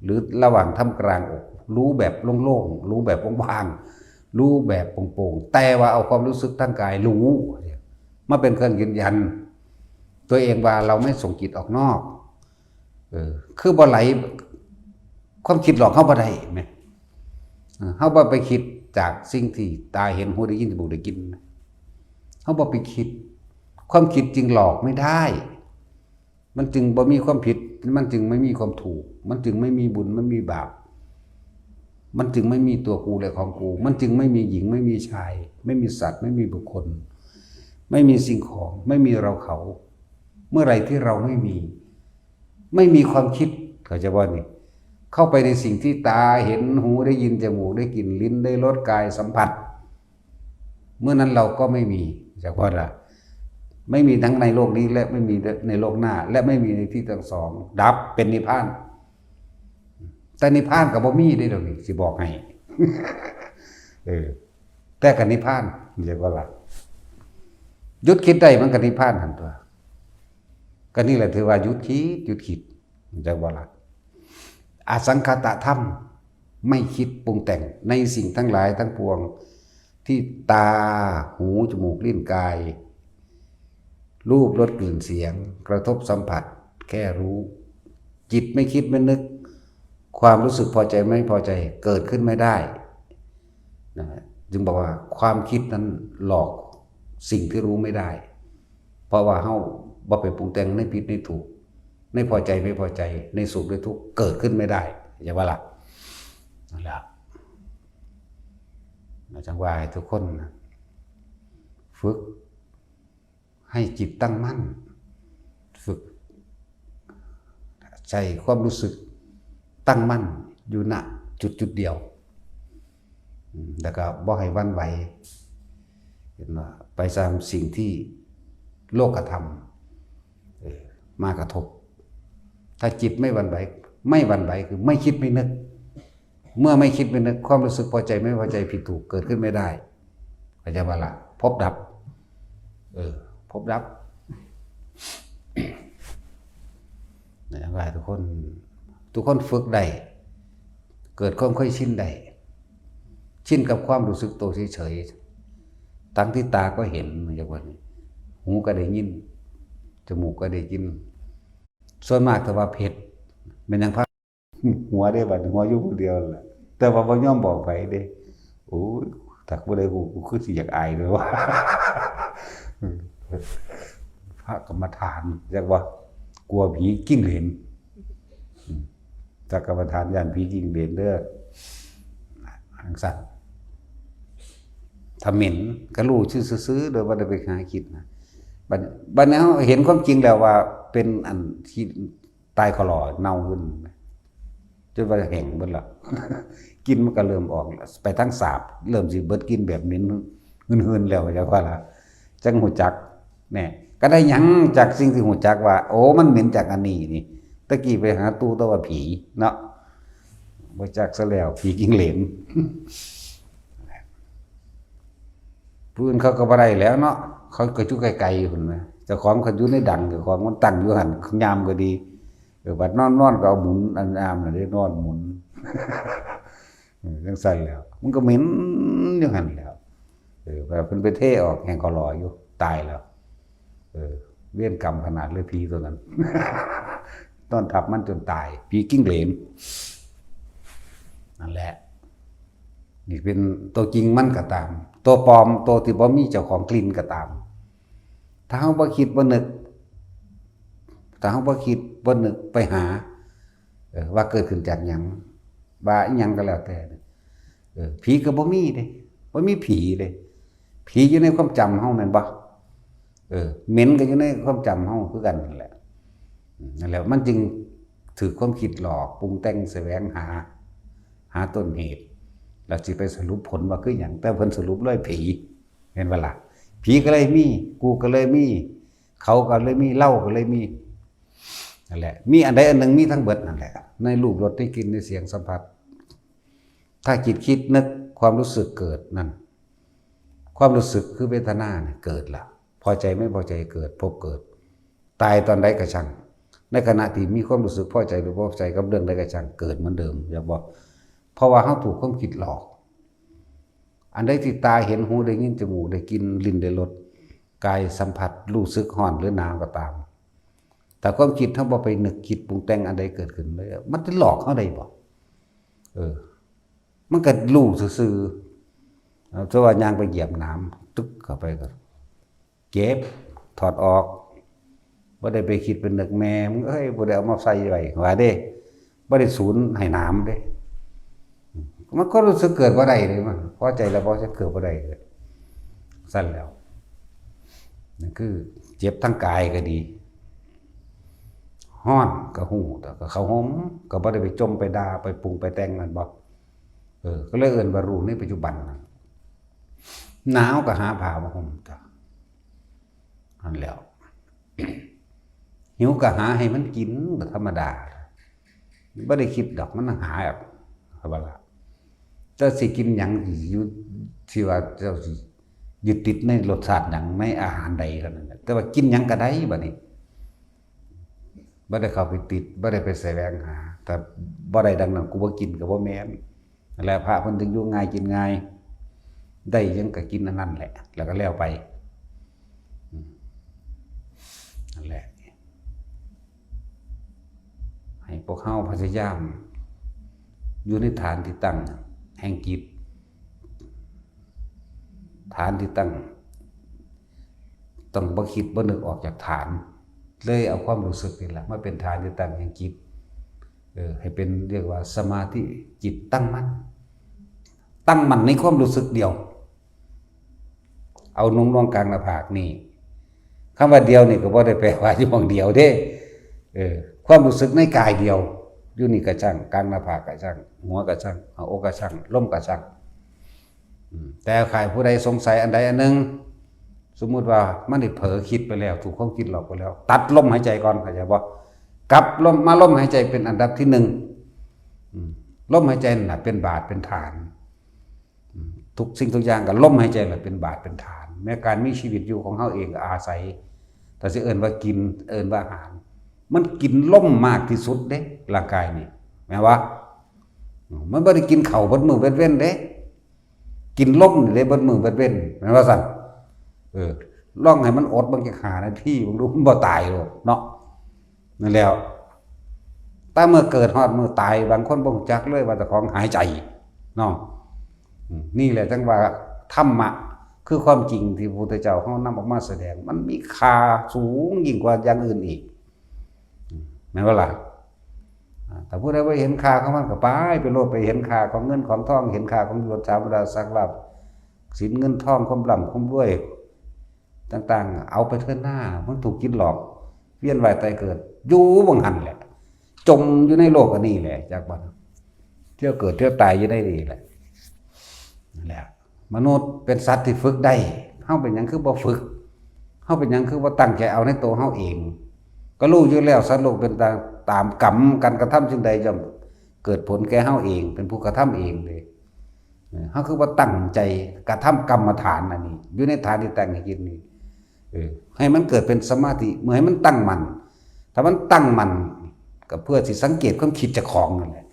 หรือระหว่างท่ามกลางอก รู้แบบโล่งๆ รู้แบบว่างๆ รู้แบบโปร่งๆ แต่ว่าเอาความรู้สึกทางกายรู้ มาเป็นเครื่องยืนยัน ตัวเองว่าเราไม่ส่งจิตออกนอก เออ คือบ่ไหล ความคิดหลอกเฮาบ่ได้แหม เออ เฮาบ่ไปคิดจากสิ่งที่ตาเห็น หูได้ยิน จมูกได้กลิ่น เฮาบ่ไปคิด ความคิดจึงหลอกไม่ได้ มันจึงบ่มีความผิด มันจึงไม่มีความถูก มันจึงไม่มีบุญ ไม่มีบาป มันจึงไม่มีตัวกูและของกู มันจึงไม่มีหญิง ไม่มีชาย ไม่มีสัตว์ ไม่มีบุคคล ไม่มีสิ่งของ ไม่มีเราเขา เมื่อไหร่ที่เราไม่มี ไม่มีความคิด เข้าใจบ่นี่ เข้าไปในสิ่งที่ตาเห็น หูได้ยิน จมูกได้กลิ่น ลิ้นได้รส กายสัมผัส เมื่อนั้นเราก็ไม่มี จักว่าล่ะ ไม่มีทั้งในโลกนี้ และไม่มีในโลกหน้า และไม่มีในที่ทั้งสอง ดับเป็นนิพพาน แต่นิพพานก็บ่มีเด้ เดี๋ยวนี้สิบอกให้ เออ แต่ก็นิพพาน เรียกว่าล่ะ หยุดคิดได้มันก็นิพพานหั่นตั๊ว ก็นี่แหละถือว่าหยุดคิด หยุดคิด เรียกว่าล่ะ อสังขตธรรม ไม่คิดปรุงแต่งในสิ่งทั้งหลายทั้งปวง ที่ตา หู จมูก ลิ้น กาย รูป รส กลิ่น เสียง กระทบสัมผัส แค่รู้ จิตไม่คิดไม่นึก ความรู้สึกพอใจไม่พอใจเกิดขึ้นไม่ได้นะ จึงบอกว่าความคิดนั้นหลอกสิ่งที่รู้ไม่ได้ เพราะว่าเฮาบ่ไปปรุงแต่งในผิดในถูก ในพอใจไม่พอใจ ในสุขในทุกข์เกิดขึ้นไม่ได้ อย่าว่าล่ะ นั่นแหละ จังว่าให้ทุกคนนะ ฝึกให้จิตตั้งมั่น ฝึกใช้ความรู้สึกตั้งมั่นอยู่ณจุดจุดเดียว อืม แล้วก็บ่ให้หวั่นไหว เห็นว่าไปตามสิ่งที่โลกธรรม เออ มากระทบ ถ้าจิตไม่หวั่นไหว ไม่หวั่นไหวคือไม่คิดไม่นึก เมื่อไม่คิดไม่นึก ความรู้สึกพอใจไม่พอใจผิดถูกเกิดขึ้นไม่ได้ เข้าใจบ่ล่ะ พบดับ เออ พบดับ นะ ว่าทุกคน ทุกคนฝึกได้ เกิดความเคยชินได้ ชินกับความรู้สึกตัวเฉยๆ ทั้งที่ตาก็เห็น อย่างว่านี้ หูก็ได้ยิน จมูกก็ได้กลิ่น ส่วนมากถ้าว่าเผ็ด แม่นหยังพา หัวเด้ บัดหัวอยู่ผู้เดียวแหละ แต่ว่าบ่ยอมบอกไผเด้ โอ้ย ถ้าผู้ใดฮู้ กูคือสิอยากอายเลยว่า พระกรรมฐาน จักว่า กลัวผีจิ้งเหลน อืม พระกรรมฐานย้านผีจิ้งเหลนเด้อ จังซั่น ถ้าเหม็นก็รู้ซื่อๆ โดยบ่ได้ไปหาคิดนะ บัด บัดนี้เฮาเห็นความจริงแล้วว่าเป็นอันที่ตายขลอเน่าขึ้น จนว่าแห้งเบิดละ กลิ่นมันก็เริ่มออก ไปทางสาบ เริ่มสิเบิดกลิ่นแบบเหม็นหืนๆ แล้ว จักว่าล่ะ จังฮู้จัก แน่ ก็ได้หยังจากสิ่งที่ฮู้จักว่า โอ้ มันเหม็นจากอันนี้นี่ ตะกี้ไปหาตู้แต่ว่าผีเนาะ บ่จักซะแล้ว ผีจิ้งเหลน ผู้อื่นเขาก็บ่ได้แล้วเนาะ เขาก็อยู่ไกลๆ พุ้นนะ เจ้าของเขาอยู่ในดัง เจ้าของมันตั้งอยู่หั่น ยามก็ดี เออ บัดนอนๆ ก็เอาหมุน อันอามน่ะเด้ นอนหมุน เออ จังซั่นแหล้ว มันก็เหม็นอยู่หั่นแหล้ว เออ บัดเพิ่นไปเทออก แห้งขลออยู่ ตายแล้ว เออ เวรกรรมขนาดเลย ผีตัวนั้น นอนทับมันจนตาย ผีจิ้งเหลน นั่นแหละ นี่เป็นตัวจริงมันก็ตาม ตัวปลอม ตัวที่บ่มีเจ้าของกลิ่นก็ตาม ถ้าเฮาบ่คิดบ่นึก ถ้าเฮาบ่คิดบ่นึกไปหา เออ ว่าเกิดขึ้นจากหยัง ว่าอิหยังก็แล้วแต่ เออ ผีก็บ่มีเด้ บ่มีผีเด้ ผีอยู่ในความจำเฮาแม่นบ่ เออ เหม็นก็อยู่ในความจำเฮาคือกันนั่นแหละ อืม นั่นแหละ มันจึงถืกความคิดหลอก ปรุงแต่งแสวงหา หาต้นเหตุ แล้วสิไปสรุปผลว่าคือหยัง แต่เพิ่นสรุปเลยผี เห็นบ่ล่ะ ผีก็เลยมี กูก็เลยมี เขาก็เลยมี เราก็เลยมี นั่นแหละ มีอันใดอันหนึ่งมีทั้งเบิดนั่นแหละ ในรูป รส ในกลิ่น ในเสียง สัมผัส ถ้าจิตคิดนึก ความรู้สึกเกิดนั่น ความรู้สึกคือเวทนาเนี่ยเกิดละ พอใจไม่พอใจเกิด ภพเกิด ตายตอนใดก็ช่าง ในขณะที่มีความรู้สึกพอใจหรือบ่พอใจกับเรื่องใดก็ช่าง เกิดเหมือนเดิม อย่าบอก เพราะว่าเฮาถูกความคิดหลอก อันใดที่ตาเห็น หูได้ยิน จมูกได้กลิ่น ลิ้นได้รส กายสัมผัส รู้สึกร้อนหรือหนาวก็ตาม แต่ความคิดเฮาบ่ไปนึกคิดปรุงแต่งอันใดเกิดขึ้นเลย มันจะหลอกเฮาได้บ่ เออ มันก็รู้ซื่อๆ เอา สมมุติว่าย่างไปเหยียบหนาม ตึกเข้าไปก็ เจ็บ ถอดออก บ่ได้ไปคิดเป็นนึก แม่มึงเอ้ย บ่ได้เอามาใส่ไว้ ว่าเด้ บ่ได้สูนให้หนามเด้ มันก็รู้สึกเกิดบ่ได้เลย มันพอใจแล้วบ่จะเกิดบ่ได้เลย ซั่นแล้ว นั่นคือเจ็บทางกายก็ดี ฮ้อนก็ฮู้ แต่ก็เข้าห่ม ก็บ่ได้ไปจมไปด่า ไปปรุงไปแต่ง แม่นบ่ เออ ก็เลยเอิ้นว่ารู้ในปัจจุบันนะ หนาวก็หาผ้ามาห่มจ้ะ นั่นแหล้ว หิวก็หาให้มันกินก็ธรรมดา บ่ได้คิดดอก มันหายออก ว่าล่ะ เจ้าสิกินหยัง อยู่ที่ว่าเจ้าสิยึดติดในรสชาติหยัง ในอาหารใดเท่านั้นแหละ แต่ว่ากินหยังก็ได้บัดนี้ บ่ได้เข้าไปติด บ่ได้ไปแสวงหา ถ้าบ่ได้ดังนั้น กูบ่กินก็บ่แม่น นั่นแหละ พระเพิ่นถึงอยู่ง่ายกินง่าย ได้หยังก็กินอันนั้นแหละ แล้วก็แล้วไป อืม นั่นแหละ ให้พวกเฮาพยายาม อยู่ในฐานที่ตั้งแห่งจิต ฐานที่ตั้ง ต้องบ่คิดบ่นึกออกจากฐาน เลยเอาความรู้สึกนี่แหละมาเป็นฐานที่ตั้งแห่งจิต เออ ให้เป็นเรียกว่าสมาธิจิตตั้งมั่น ตั้งมั่นในความรู้สึกเดียว เอาหน่วงๆกลางหน้าผากนี่ คำว่าเดียวนี่ก็บ่ได้แปลว่าอยู่หม่องเดียวเด้ เออ ความรู้สึกในกายเดียว อยู่นี่ก็ช่าง กลางหน้าผากก็ช่าง หัวก็ช่าง หัวอกก็ช่าง ลมก็ช่าง อืม แต่ใครผู้ใดสงสัยอันใดอันหนึ่ง สมมุติว่ามันได้เผลอคิดไปแล้ว ถูกความคิดหลอกไปแล้ว ตัดลมหายใจก่อน เข้าใจบ่ กลับลม มาลมหายใจเป็นอันดับที่หนึ่ง อืม ลมหายใจนั่นน่ะเป็นบาทเป็นฐาน อืม ทุกสิ่งทุกอย่างก็ลมหายใจแหละเป็นบาทเป็นฐาน แม้การมีชีวิตอยู่ของเฮาเองก็อาศัย ถ้าสิเอิ้นว่ากิน เอิ้นว่าอาหาร มันกินลมมากที่สุดเด้ ร่างกายนี่ แม่นบ่ อืม มันบ่ได้กินข้าวเบิดมื้อเบิดเว็นเด้ กินลมนี่เด้เบิดมื้อเบิดเว็น แม่นว่าซั่น เออ ลองให้มันอดเบิ่งจักห้านาที เบิ่งดู มันบ่ตายดอกเนาะ นั่นแหล้ว แต่เมื่อเกิดฮอดมื้อตาย บางคนบ่รู้จักเลยว่าเจ้าของหายใจเนาะ อืม นี่แหละจั่งว่าธรรมะ คือความจริงที่พระพุทธเจ้าเฮานำออกมาแสดง มันมีค่าสูงยิ่งกว่าอย่างอื่นอีก อืม แม่นบ่ล่ะ อ่า ถ้าผู้ใดบ่เห็นค่าของมันก็ไป ไปโลด ไปเห็นค่าของเงินของทอง เห็นค่าของยศถาบรรดาศักดิ์ลาภ สินเงินทอง ความร่ำความรวย ต่างๆ เอาไปเถิดหน้า มันถูกจิตหลอก เวียนว่ายตายเกิด อยู่หม่องหั่นแหละ จมอยู่ในโลกอันนี้แหละ จักบ่ เที่ยวเกิดเที่ยวตายอยู่ในนี่แหละ นั่นแหละ มนุษย์เป็นสัตว์ที่ฝึกได้ เฮาเป็นหยังคือบ่ฝึก เฮาเป็นหยังคือบ่ตั้งใจเอาในตัวเฮาเอง ก็รู้อยู่แล้ว สัตว์โลกเป็นตาม ตามกรรม การกระทำสิ่งใดย่อมเกิดผลแก่เฮาเอง เป็นผู้กระทำเองเด้ เออ เฮาคือบ่ตั้งใจกระทำกรรมฐานอันนี้ อยู่ในฐานที่ตั้งให้จิตนี่ เออ ให้มันเกิดเป็นสมาธิ เมื่อให้มันตั้งมั่น ถ้ามันตั้งมั่น ก็เพื่อสิสังเกตความคิดเจ้าของนั่นแหละ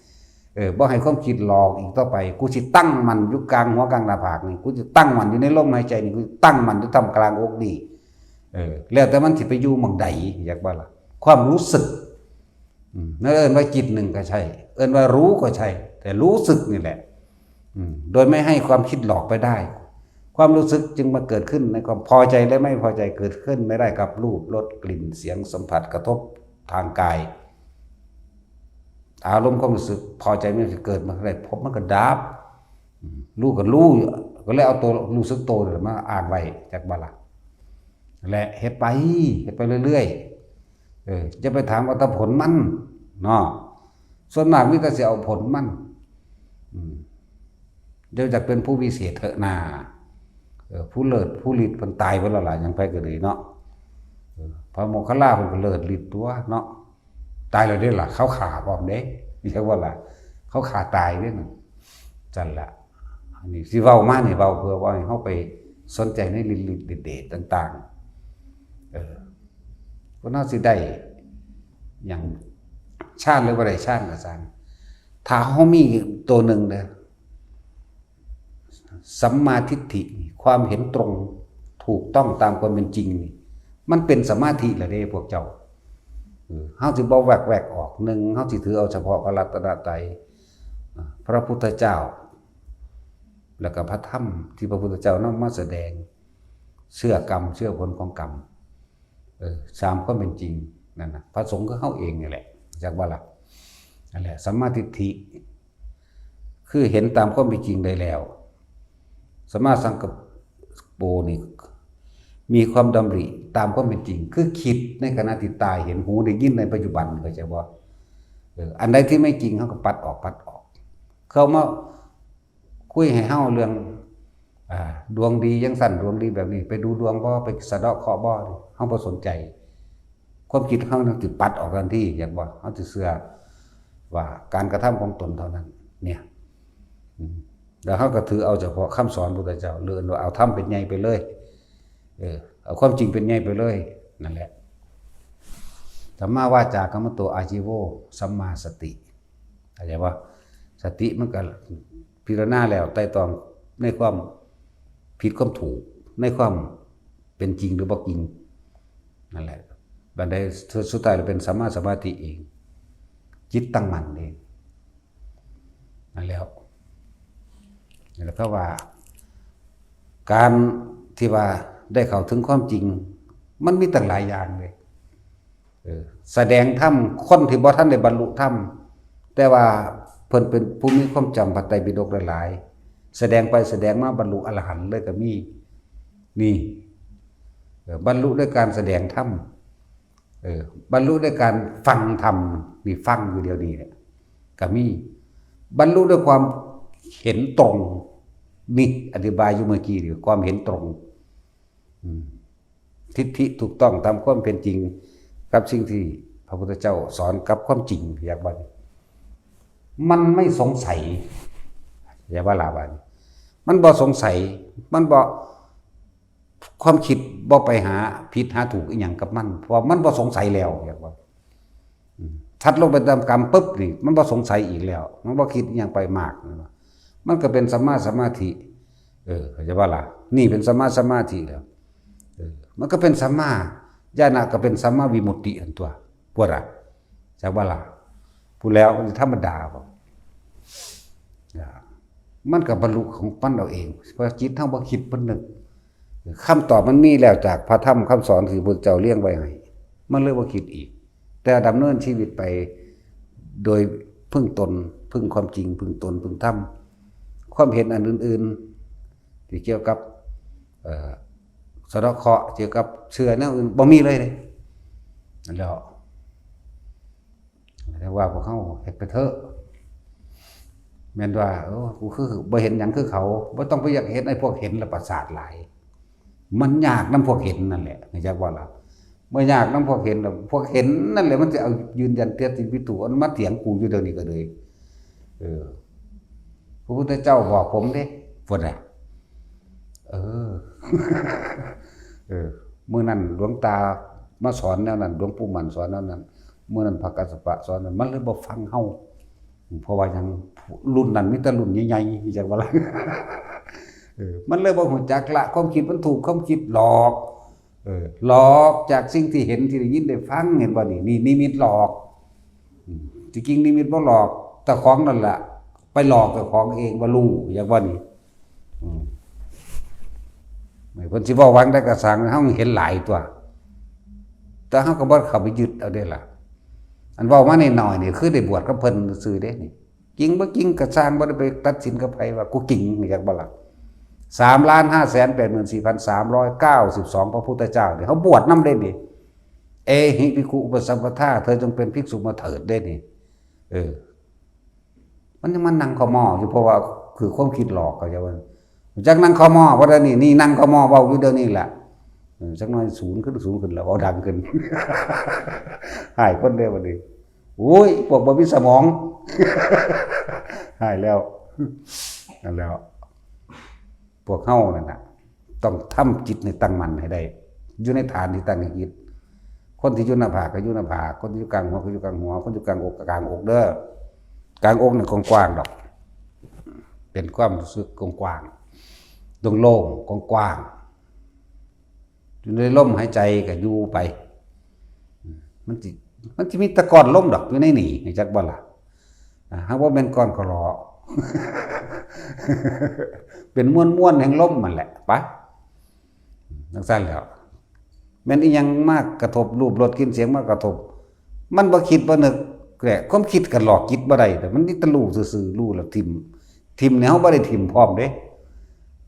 เออ บ่ให้ความคิดหลอกอีกต่อไป กูสิตั้งมั่นอยู่กลางหัวกลางหน้าผากนี่ กูสิตั้งมั่นอยู่ในลมหายใจนี่ กูสิตั้งมั่นอยู่ท่ามกลางอกนี่ เออ แล้วแต่มันสิไปอยู่หม่องใด อยากว่าล่ะ ความรู้สึก อืม นั่นเอิ้นว่าจิตหนึ่งก็ใช่ เอิ้นว่ารู้ก็ใช่ แต่รู้สึกนี่แหละ อืม โดยไม่ให้ความคิดหลอกไปได้ ความรู้สึกจึงมาเกิดขึ้นในความพอใจและไม่พอใจ เกิดขึ้นไม่ได้กับรูป รส กลิ่น เสียง สัมผัส กระทบทางกาย อารมณ์ความรู้สึกพอใจไม่เกิดมาได้ พบมันก็ดับ อืม รู้ก็รู้ ก็เลยเอาตัวรู้สึกตัวนี่แหละมาอ้างไว้ จักบ่ล่ะ และเฮ็ดไป เฮ็ดไปเรื่อยๆ เออ อย่าไปถามว่าแต่ผลมันเนาะ ส่วนมากมีแต่สิเอาผลมัน อืม เดี๋ยวจะเป็นผู้วิเศษเถอะนา เออ ผู้เลิศ ผู้ฤทธิ์เพิ่นตายไปแล้วล่ะ ยังไปก็ดีเนาะ เออ พระโมคคัลลาเพิ่นก็เลิศฤทธิ์ตัวเนาะ ตายแล้วเด้ล่ะ เขาฆ่าพร้อมเด้ เรียกว่าล่ะ เขาฆ่าตายเด้นั่น จั่นละ อันนี้สิเว้ามานี่เว้าเพื่อว่าให้เฮาไปสนใจในฤทธิ์เดชต่างๆ เออ คนเฮาสิได้หยังฌานหรือบ่ได้ฌานก็ซ่าง ถ้าเฮามีตัวหนึ่งเด้อ สัมมาทิฏฐิ ความเห็นตรง ถูกต้องตามความเป็นจริงนี่ มันเป็นสมาธิแล้วเด้พวกเจ้า เออ เฮาสิบ่แวกๆออก หนึ่ง เฮาสิถือเอาเฉพาะพระรัตนตรัย อ่า พระพุทธเจ้า แล้วก็พระธรรมที่พระพุทธเจ้านำมาแสดง เชื่อกรรม เชื่อผลของกรรม เออ ตามความเป็นจริงนั่นน่ะ พระสงฆ์คือเฮาเองนี่แหละ จักว่าล่ะ นั่นแหละ สัมมาทิฏฐิ คือเห็นตามความเป็นจริงได้แล้ว สัมมาสังกัปโปนี่ มีความดำริตามความเป็นจริง คือคิดในขณะที่ตาเห็น หูได้ยินในปัจจุบัน เข้าใจบ่ เออ อันใดที่ไม่จริง เฮาก็ปัดออก ปัดออก เข้ามา คุยให้เฮาเรื่อง อ่า ดวงดีจั่งซั้น ดวงดีแบบนี้ ไปดูดวงบ่ ไปสะเดาะเคราะห์บ่ เฮาบ่สนใจ ความคิดเฮานั่นสิปัดออกทันที อยากบ่ เฮาสิเชื่อ ว่าการกระทำของตนเท่านั้น เนี่ย อืม แล้วเราก็ถือเอาเฉพาะคำสอนพุทธเจ้า หรือว่าเอาธรรมเป็นใหญ่ไปเลย เออ เอาความจริงเป็นใหญ่ไปเลย นั่นแหละ สัมมาวาจากัมมันโตอาชีโว สัมมาสติ เข้าใจปะ สติมันก็พิจารณาแล้วไตร่ตรองในความผิดความถูก ในความเป็นจริงหรือบ่จริง นั่นแหละ บัดใดสุดท้ายเราเป็นสัมมาสมาธิเอง จิตตั้งมั่นเอง นั่นแล้ว แล้วก็ว่า การที่ว่าได้เข้าถึงความจริง มันมีตั้งหลายอย่างเลย เออ แสดงธรรมคนที่บ่ทันได้บรรลุธรรม แต่ว่าเพิ่นเป็นผู้มีความจำพระไตรปิฎกหลายๆ แสดงไปแสดงมาบรรลุอรหันต์เลยก็มี นี่ เออ บรรลุด้วยการแสดงธรรม เออ บรรลุด้วยการฟังธรรม นี่ฟังอยู่เดียวนี้แหละ ก็มี บรรลุด้วยความเห็นตรง นี่อธิบายอยู่เมื่อกี้นี่ ความเห็นตรง อืม ทิฏฐิถูกต้องตามความเป็นจริง กับสิ่งที่พระพุทธเจ้าสอนกับความจริง อยากว่า มันไม่สงสัย อย่าว่าลาบาดนี้ มันบ่สงสัย มันบ่ ความคิดบ่ไปหาผิดหาถูกอีหยังกับมัน เพราะมันบ่สงสัยแล้ว อยากว่า อืม ถัดลงไปตามกรรมปุ๊บนี่ มันบ่สงสัยอีกแล้ว มันบ่คิดอีหยังไปมาก มันก็เป็นสัมมาสมาธิ เออ เข้าใจปะล่ะ นี่เป็นสัมมาสมาธิแล้ว เออ มันก็เป็นสัมมาญาณะ ก็เป็นสัมมาวิมุตติอันตัว พวกละ จักว่าล่ะ พูดแล้วมันธรรมดาบ่ อ่า มันก็บรรลุของมันเอาเอง เพราะจิตเฮาบ่คิดบ่นึก คำตอบมันมีแล้วจากพระธรรมคำสอนที่พระพุทธเจ้าเรียงไว้ให้ มันเลยบ่คิดอีก แต่ดำเนินชีวิตไปโดยพึ่งตน พึ่งความจริง พึ่งตน พึ่งธรรม ความเห็นอันอื่นๆ ที่เกี่ยวกับ เอ่อ สะเดาะเคราะห์ เกี่ยวกับเชื่อแนวอื่น บ่มีเลยเด้ นั่นแหละ แต่ว่าพวกเฮาเฮ็ดไปเถอะ แม่นว่า โอ้ กูคือบ่เห็นหยังคือเขา บ่ต้องไปอยากเห็นไอ้พวกเห็นแล้วประสาทหลาย มันยากนำพวกเห็นนั่นแหละ เข้าใจบ่ล่ะ เมื่อยากนำพวกเห็นแล้ว พวกเห็นนั่นแหละมันสิเอายืนยันเตียตินปิตุอันมาเถียงกูอยู่เดี๋ยวนี้ก็เลย เออ พระพุทธเจ้าบอกผมเด้ พุ้นน่ะ เออ เออ มื้อนั้นหลวงตามาสอนแนวนั้น หลวงปู่มั่นสอนแนวนั้น มื้อนั้นพระกัสสปะสอนนั้น มันเลยบ่ฟังเฮา เพราะว่าหยัง รุ่นนั้นมีแต่รุ่นใหญ่ๆ จักว่าล่ะ เออ มันเลยบ่ฮู้จักละ ความคิดมันถูก ความคิดหลอก เออ หลอกจากสิ่งที่เห็น ที่ได้ยินได้ฟัง เห็นบ่นี่ นี่นิมิตหลอก อืม ที่จริงนิมิตบ่หลอก เจ้าของนั่นล่ะ ไปหลอกเจ้าของเองว่ารู้ อยากว่านี่ อืม เพิ่นสิเว้าหวังได้กระสัง เฮาเห็นหลายตัว แต่เฮาก็บ่เข้าไปยึดเอาเด้ล่ะ อันเว้ามาน้อยๆ นี่คือได้บวชกับเพิ่นซื่อเด้นี่ จริงบ่จริงก็ซ่าง บ่ได้ไปตัดสินกับไผว่ากูจริง อยากบ่ล่ะ สามล้านห้าแสนแปดหมื่นสี่พันสามร้อยเก้าสิบสอง พระพุทธเจ้านี่ เฮาบวชนำเด้นี่ เอหิภิกขุอุปสัมปทา เธอจงเป็นภิกษุมาเถิดเด้นี่ เออ มันยังมานั่งคอมออยู่ เพราะว่าคือความคิดหลอก เข้าใจบ่ จักนั่งคอมอ เพราะเดี๋ยวนี้ นี่นั่งคอมอเว้าอยู่เดี๋ยวนี้แหละ เออ จักหน่อยสูงขึ้น สูงขึ้นแล้ว เว้าดังขึ้น หายคนเด้บัดนี้ โอ้ย พวกบ่มีสมอง หายแล้ว นั่นแล้ว พวกเฮานั่นน่ะ ต้องทำจิตให้ตั้งมั่นให้ได้ อยู่ในฐานที่ตั้งให้จิต คนที่อยู่หน้าผากก็อยู่หน้าผาก คนที่อยู่กลางหัวก็อยู่กลางหัว คนอยู่กลางอกก็กลางอกเด้อ กลางอกนี่กว้างๆดอก เป็นความรู้สึกกว้างๆ โล่งๆ กว้างๆ อยู่ในลมหายใจก็อยู่ไป มันสิ มันสิมีแต่ก้อนลมดอกอยู่ในนี่ รู้จักบ่ล่ะ อ่า หากว่าแม่นก้อนขอหลอ เป็นมวลๆแห่งลมมันแหละ ไป จังซั่นแหล้ว แม่นอีหยังมากระทบ รูป รส กลิ่น เสียงมากระทบ มันบ่คิดบ่นึกแหละ ความคิดก็หลอกจิตบ่ได้ แต่มันมีแต่รู้ซื่อๆ รู้แล้วถิ่ม ถิ่มเนี่ยเฮาบ่ได้ถิ่มพร้อมเด้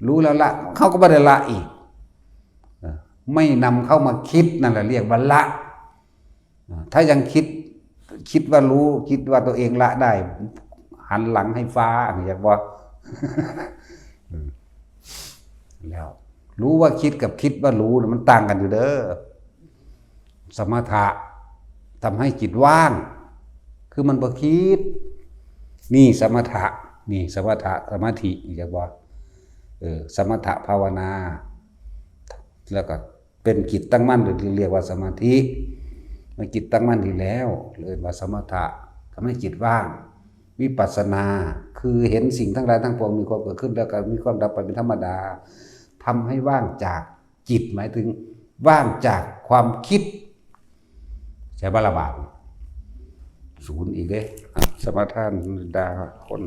รู้แล้วละ เฮาก็บ่ได้ละอีก เออ ไม่นำเข้ามาคิดนั่นแหละเรียกว่าละ อ่า ถ้ายังคิด คิดว่ารู้ คิดว่าตัวเองละได้ หันหลังให้ฟ้า อยากว่า อืม แล้ว รู้ว่าคิดกับคิดว่ารู้น่ะมันต่างกันอยู่เด้อ สมถะทำให้จิตว่าง คือมันบ่คิด นี่สมถะ นี่สมถะสมาธิ เรียกว่า เออ สมถะภาวนา แล้วก็เป็นจิตตั้งมั่น หรือเรียกว่าสมาธิ มันจิตตั้งมั่นดีแล้ว เรียกว่าสมถะ ทำให้จิตว่าง วิปัสสนา คือเห็นสิ่งทั้งหลายทั้งปวงมีความเกิดขึ้น แล้วก็มีความดับไปเป็นธรรมดา ทำให้ว่างจากจิต หมายถึงว่างจากความคิด ใช่บ่ละบาด ศูนย์อีกเด้ อ่ะ สมาทานด่าคน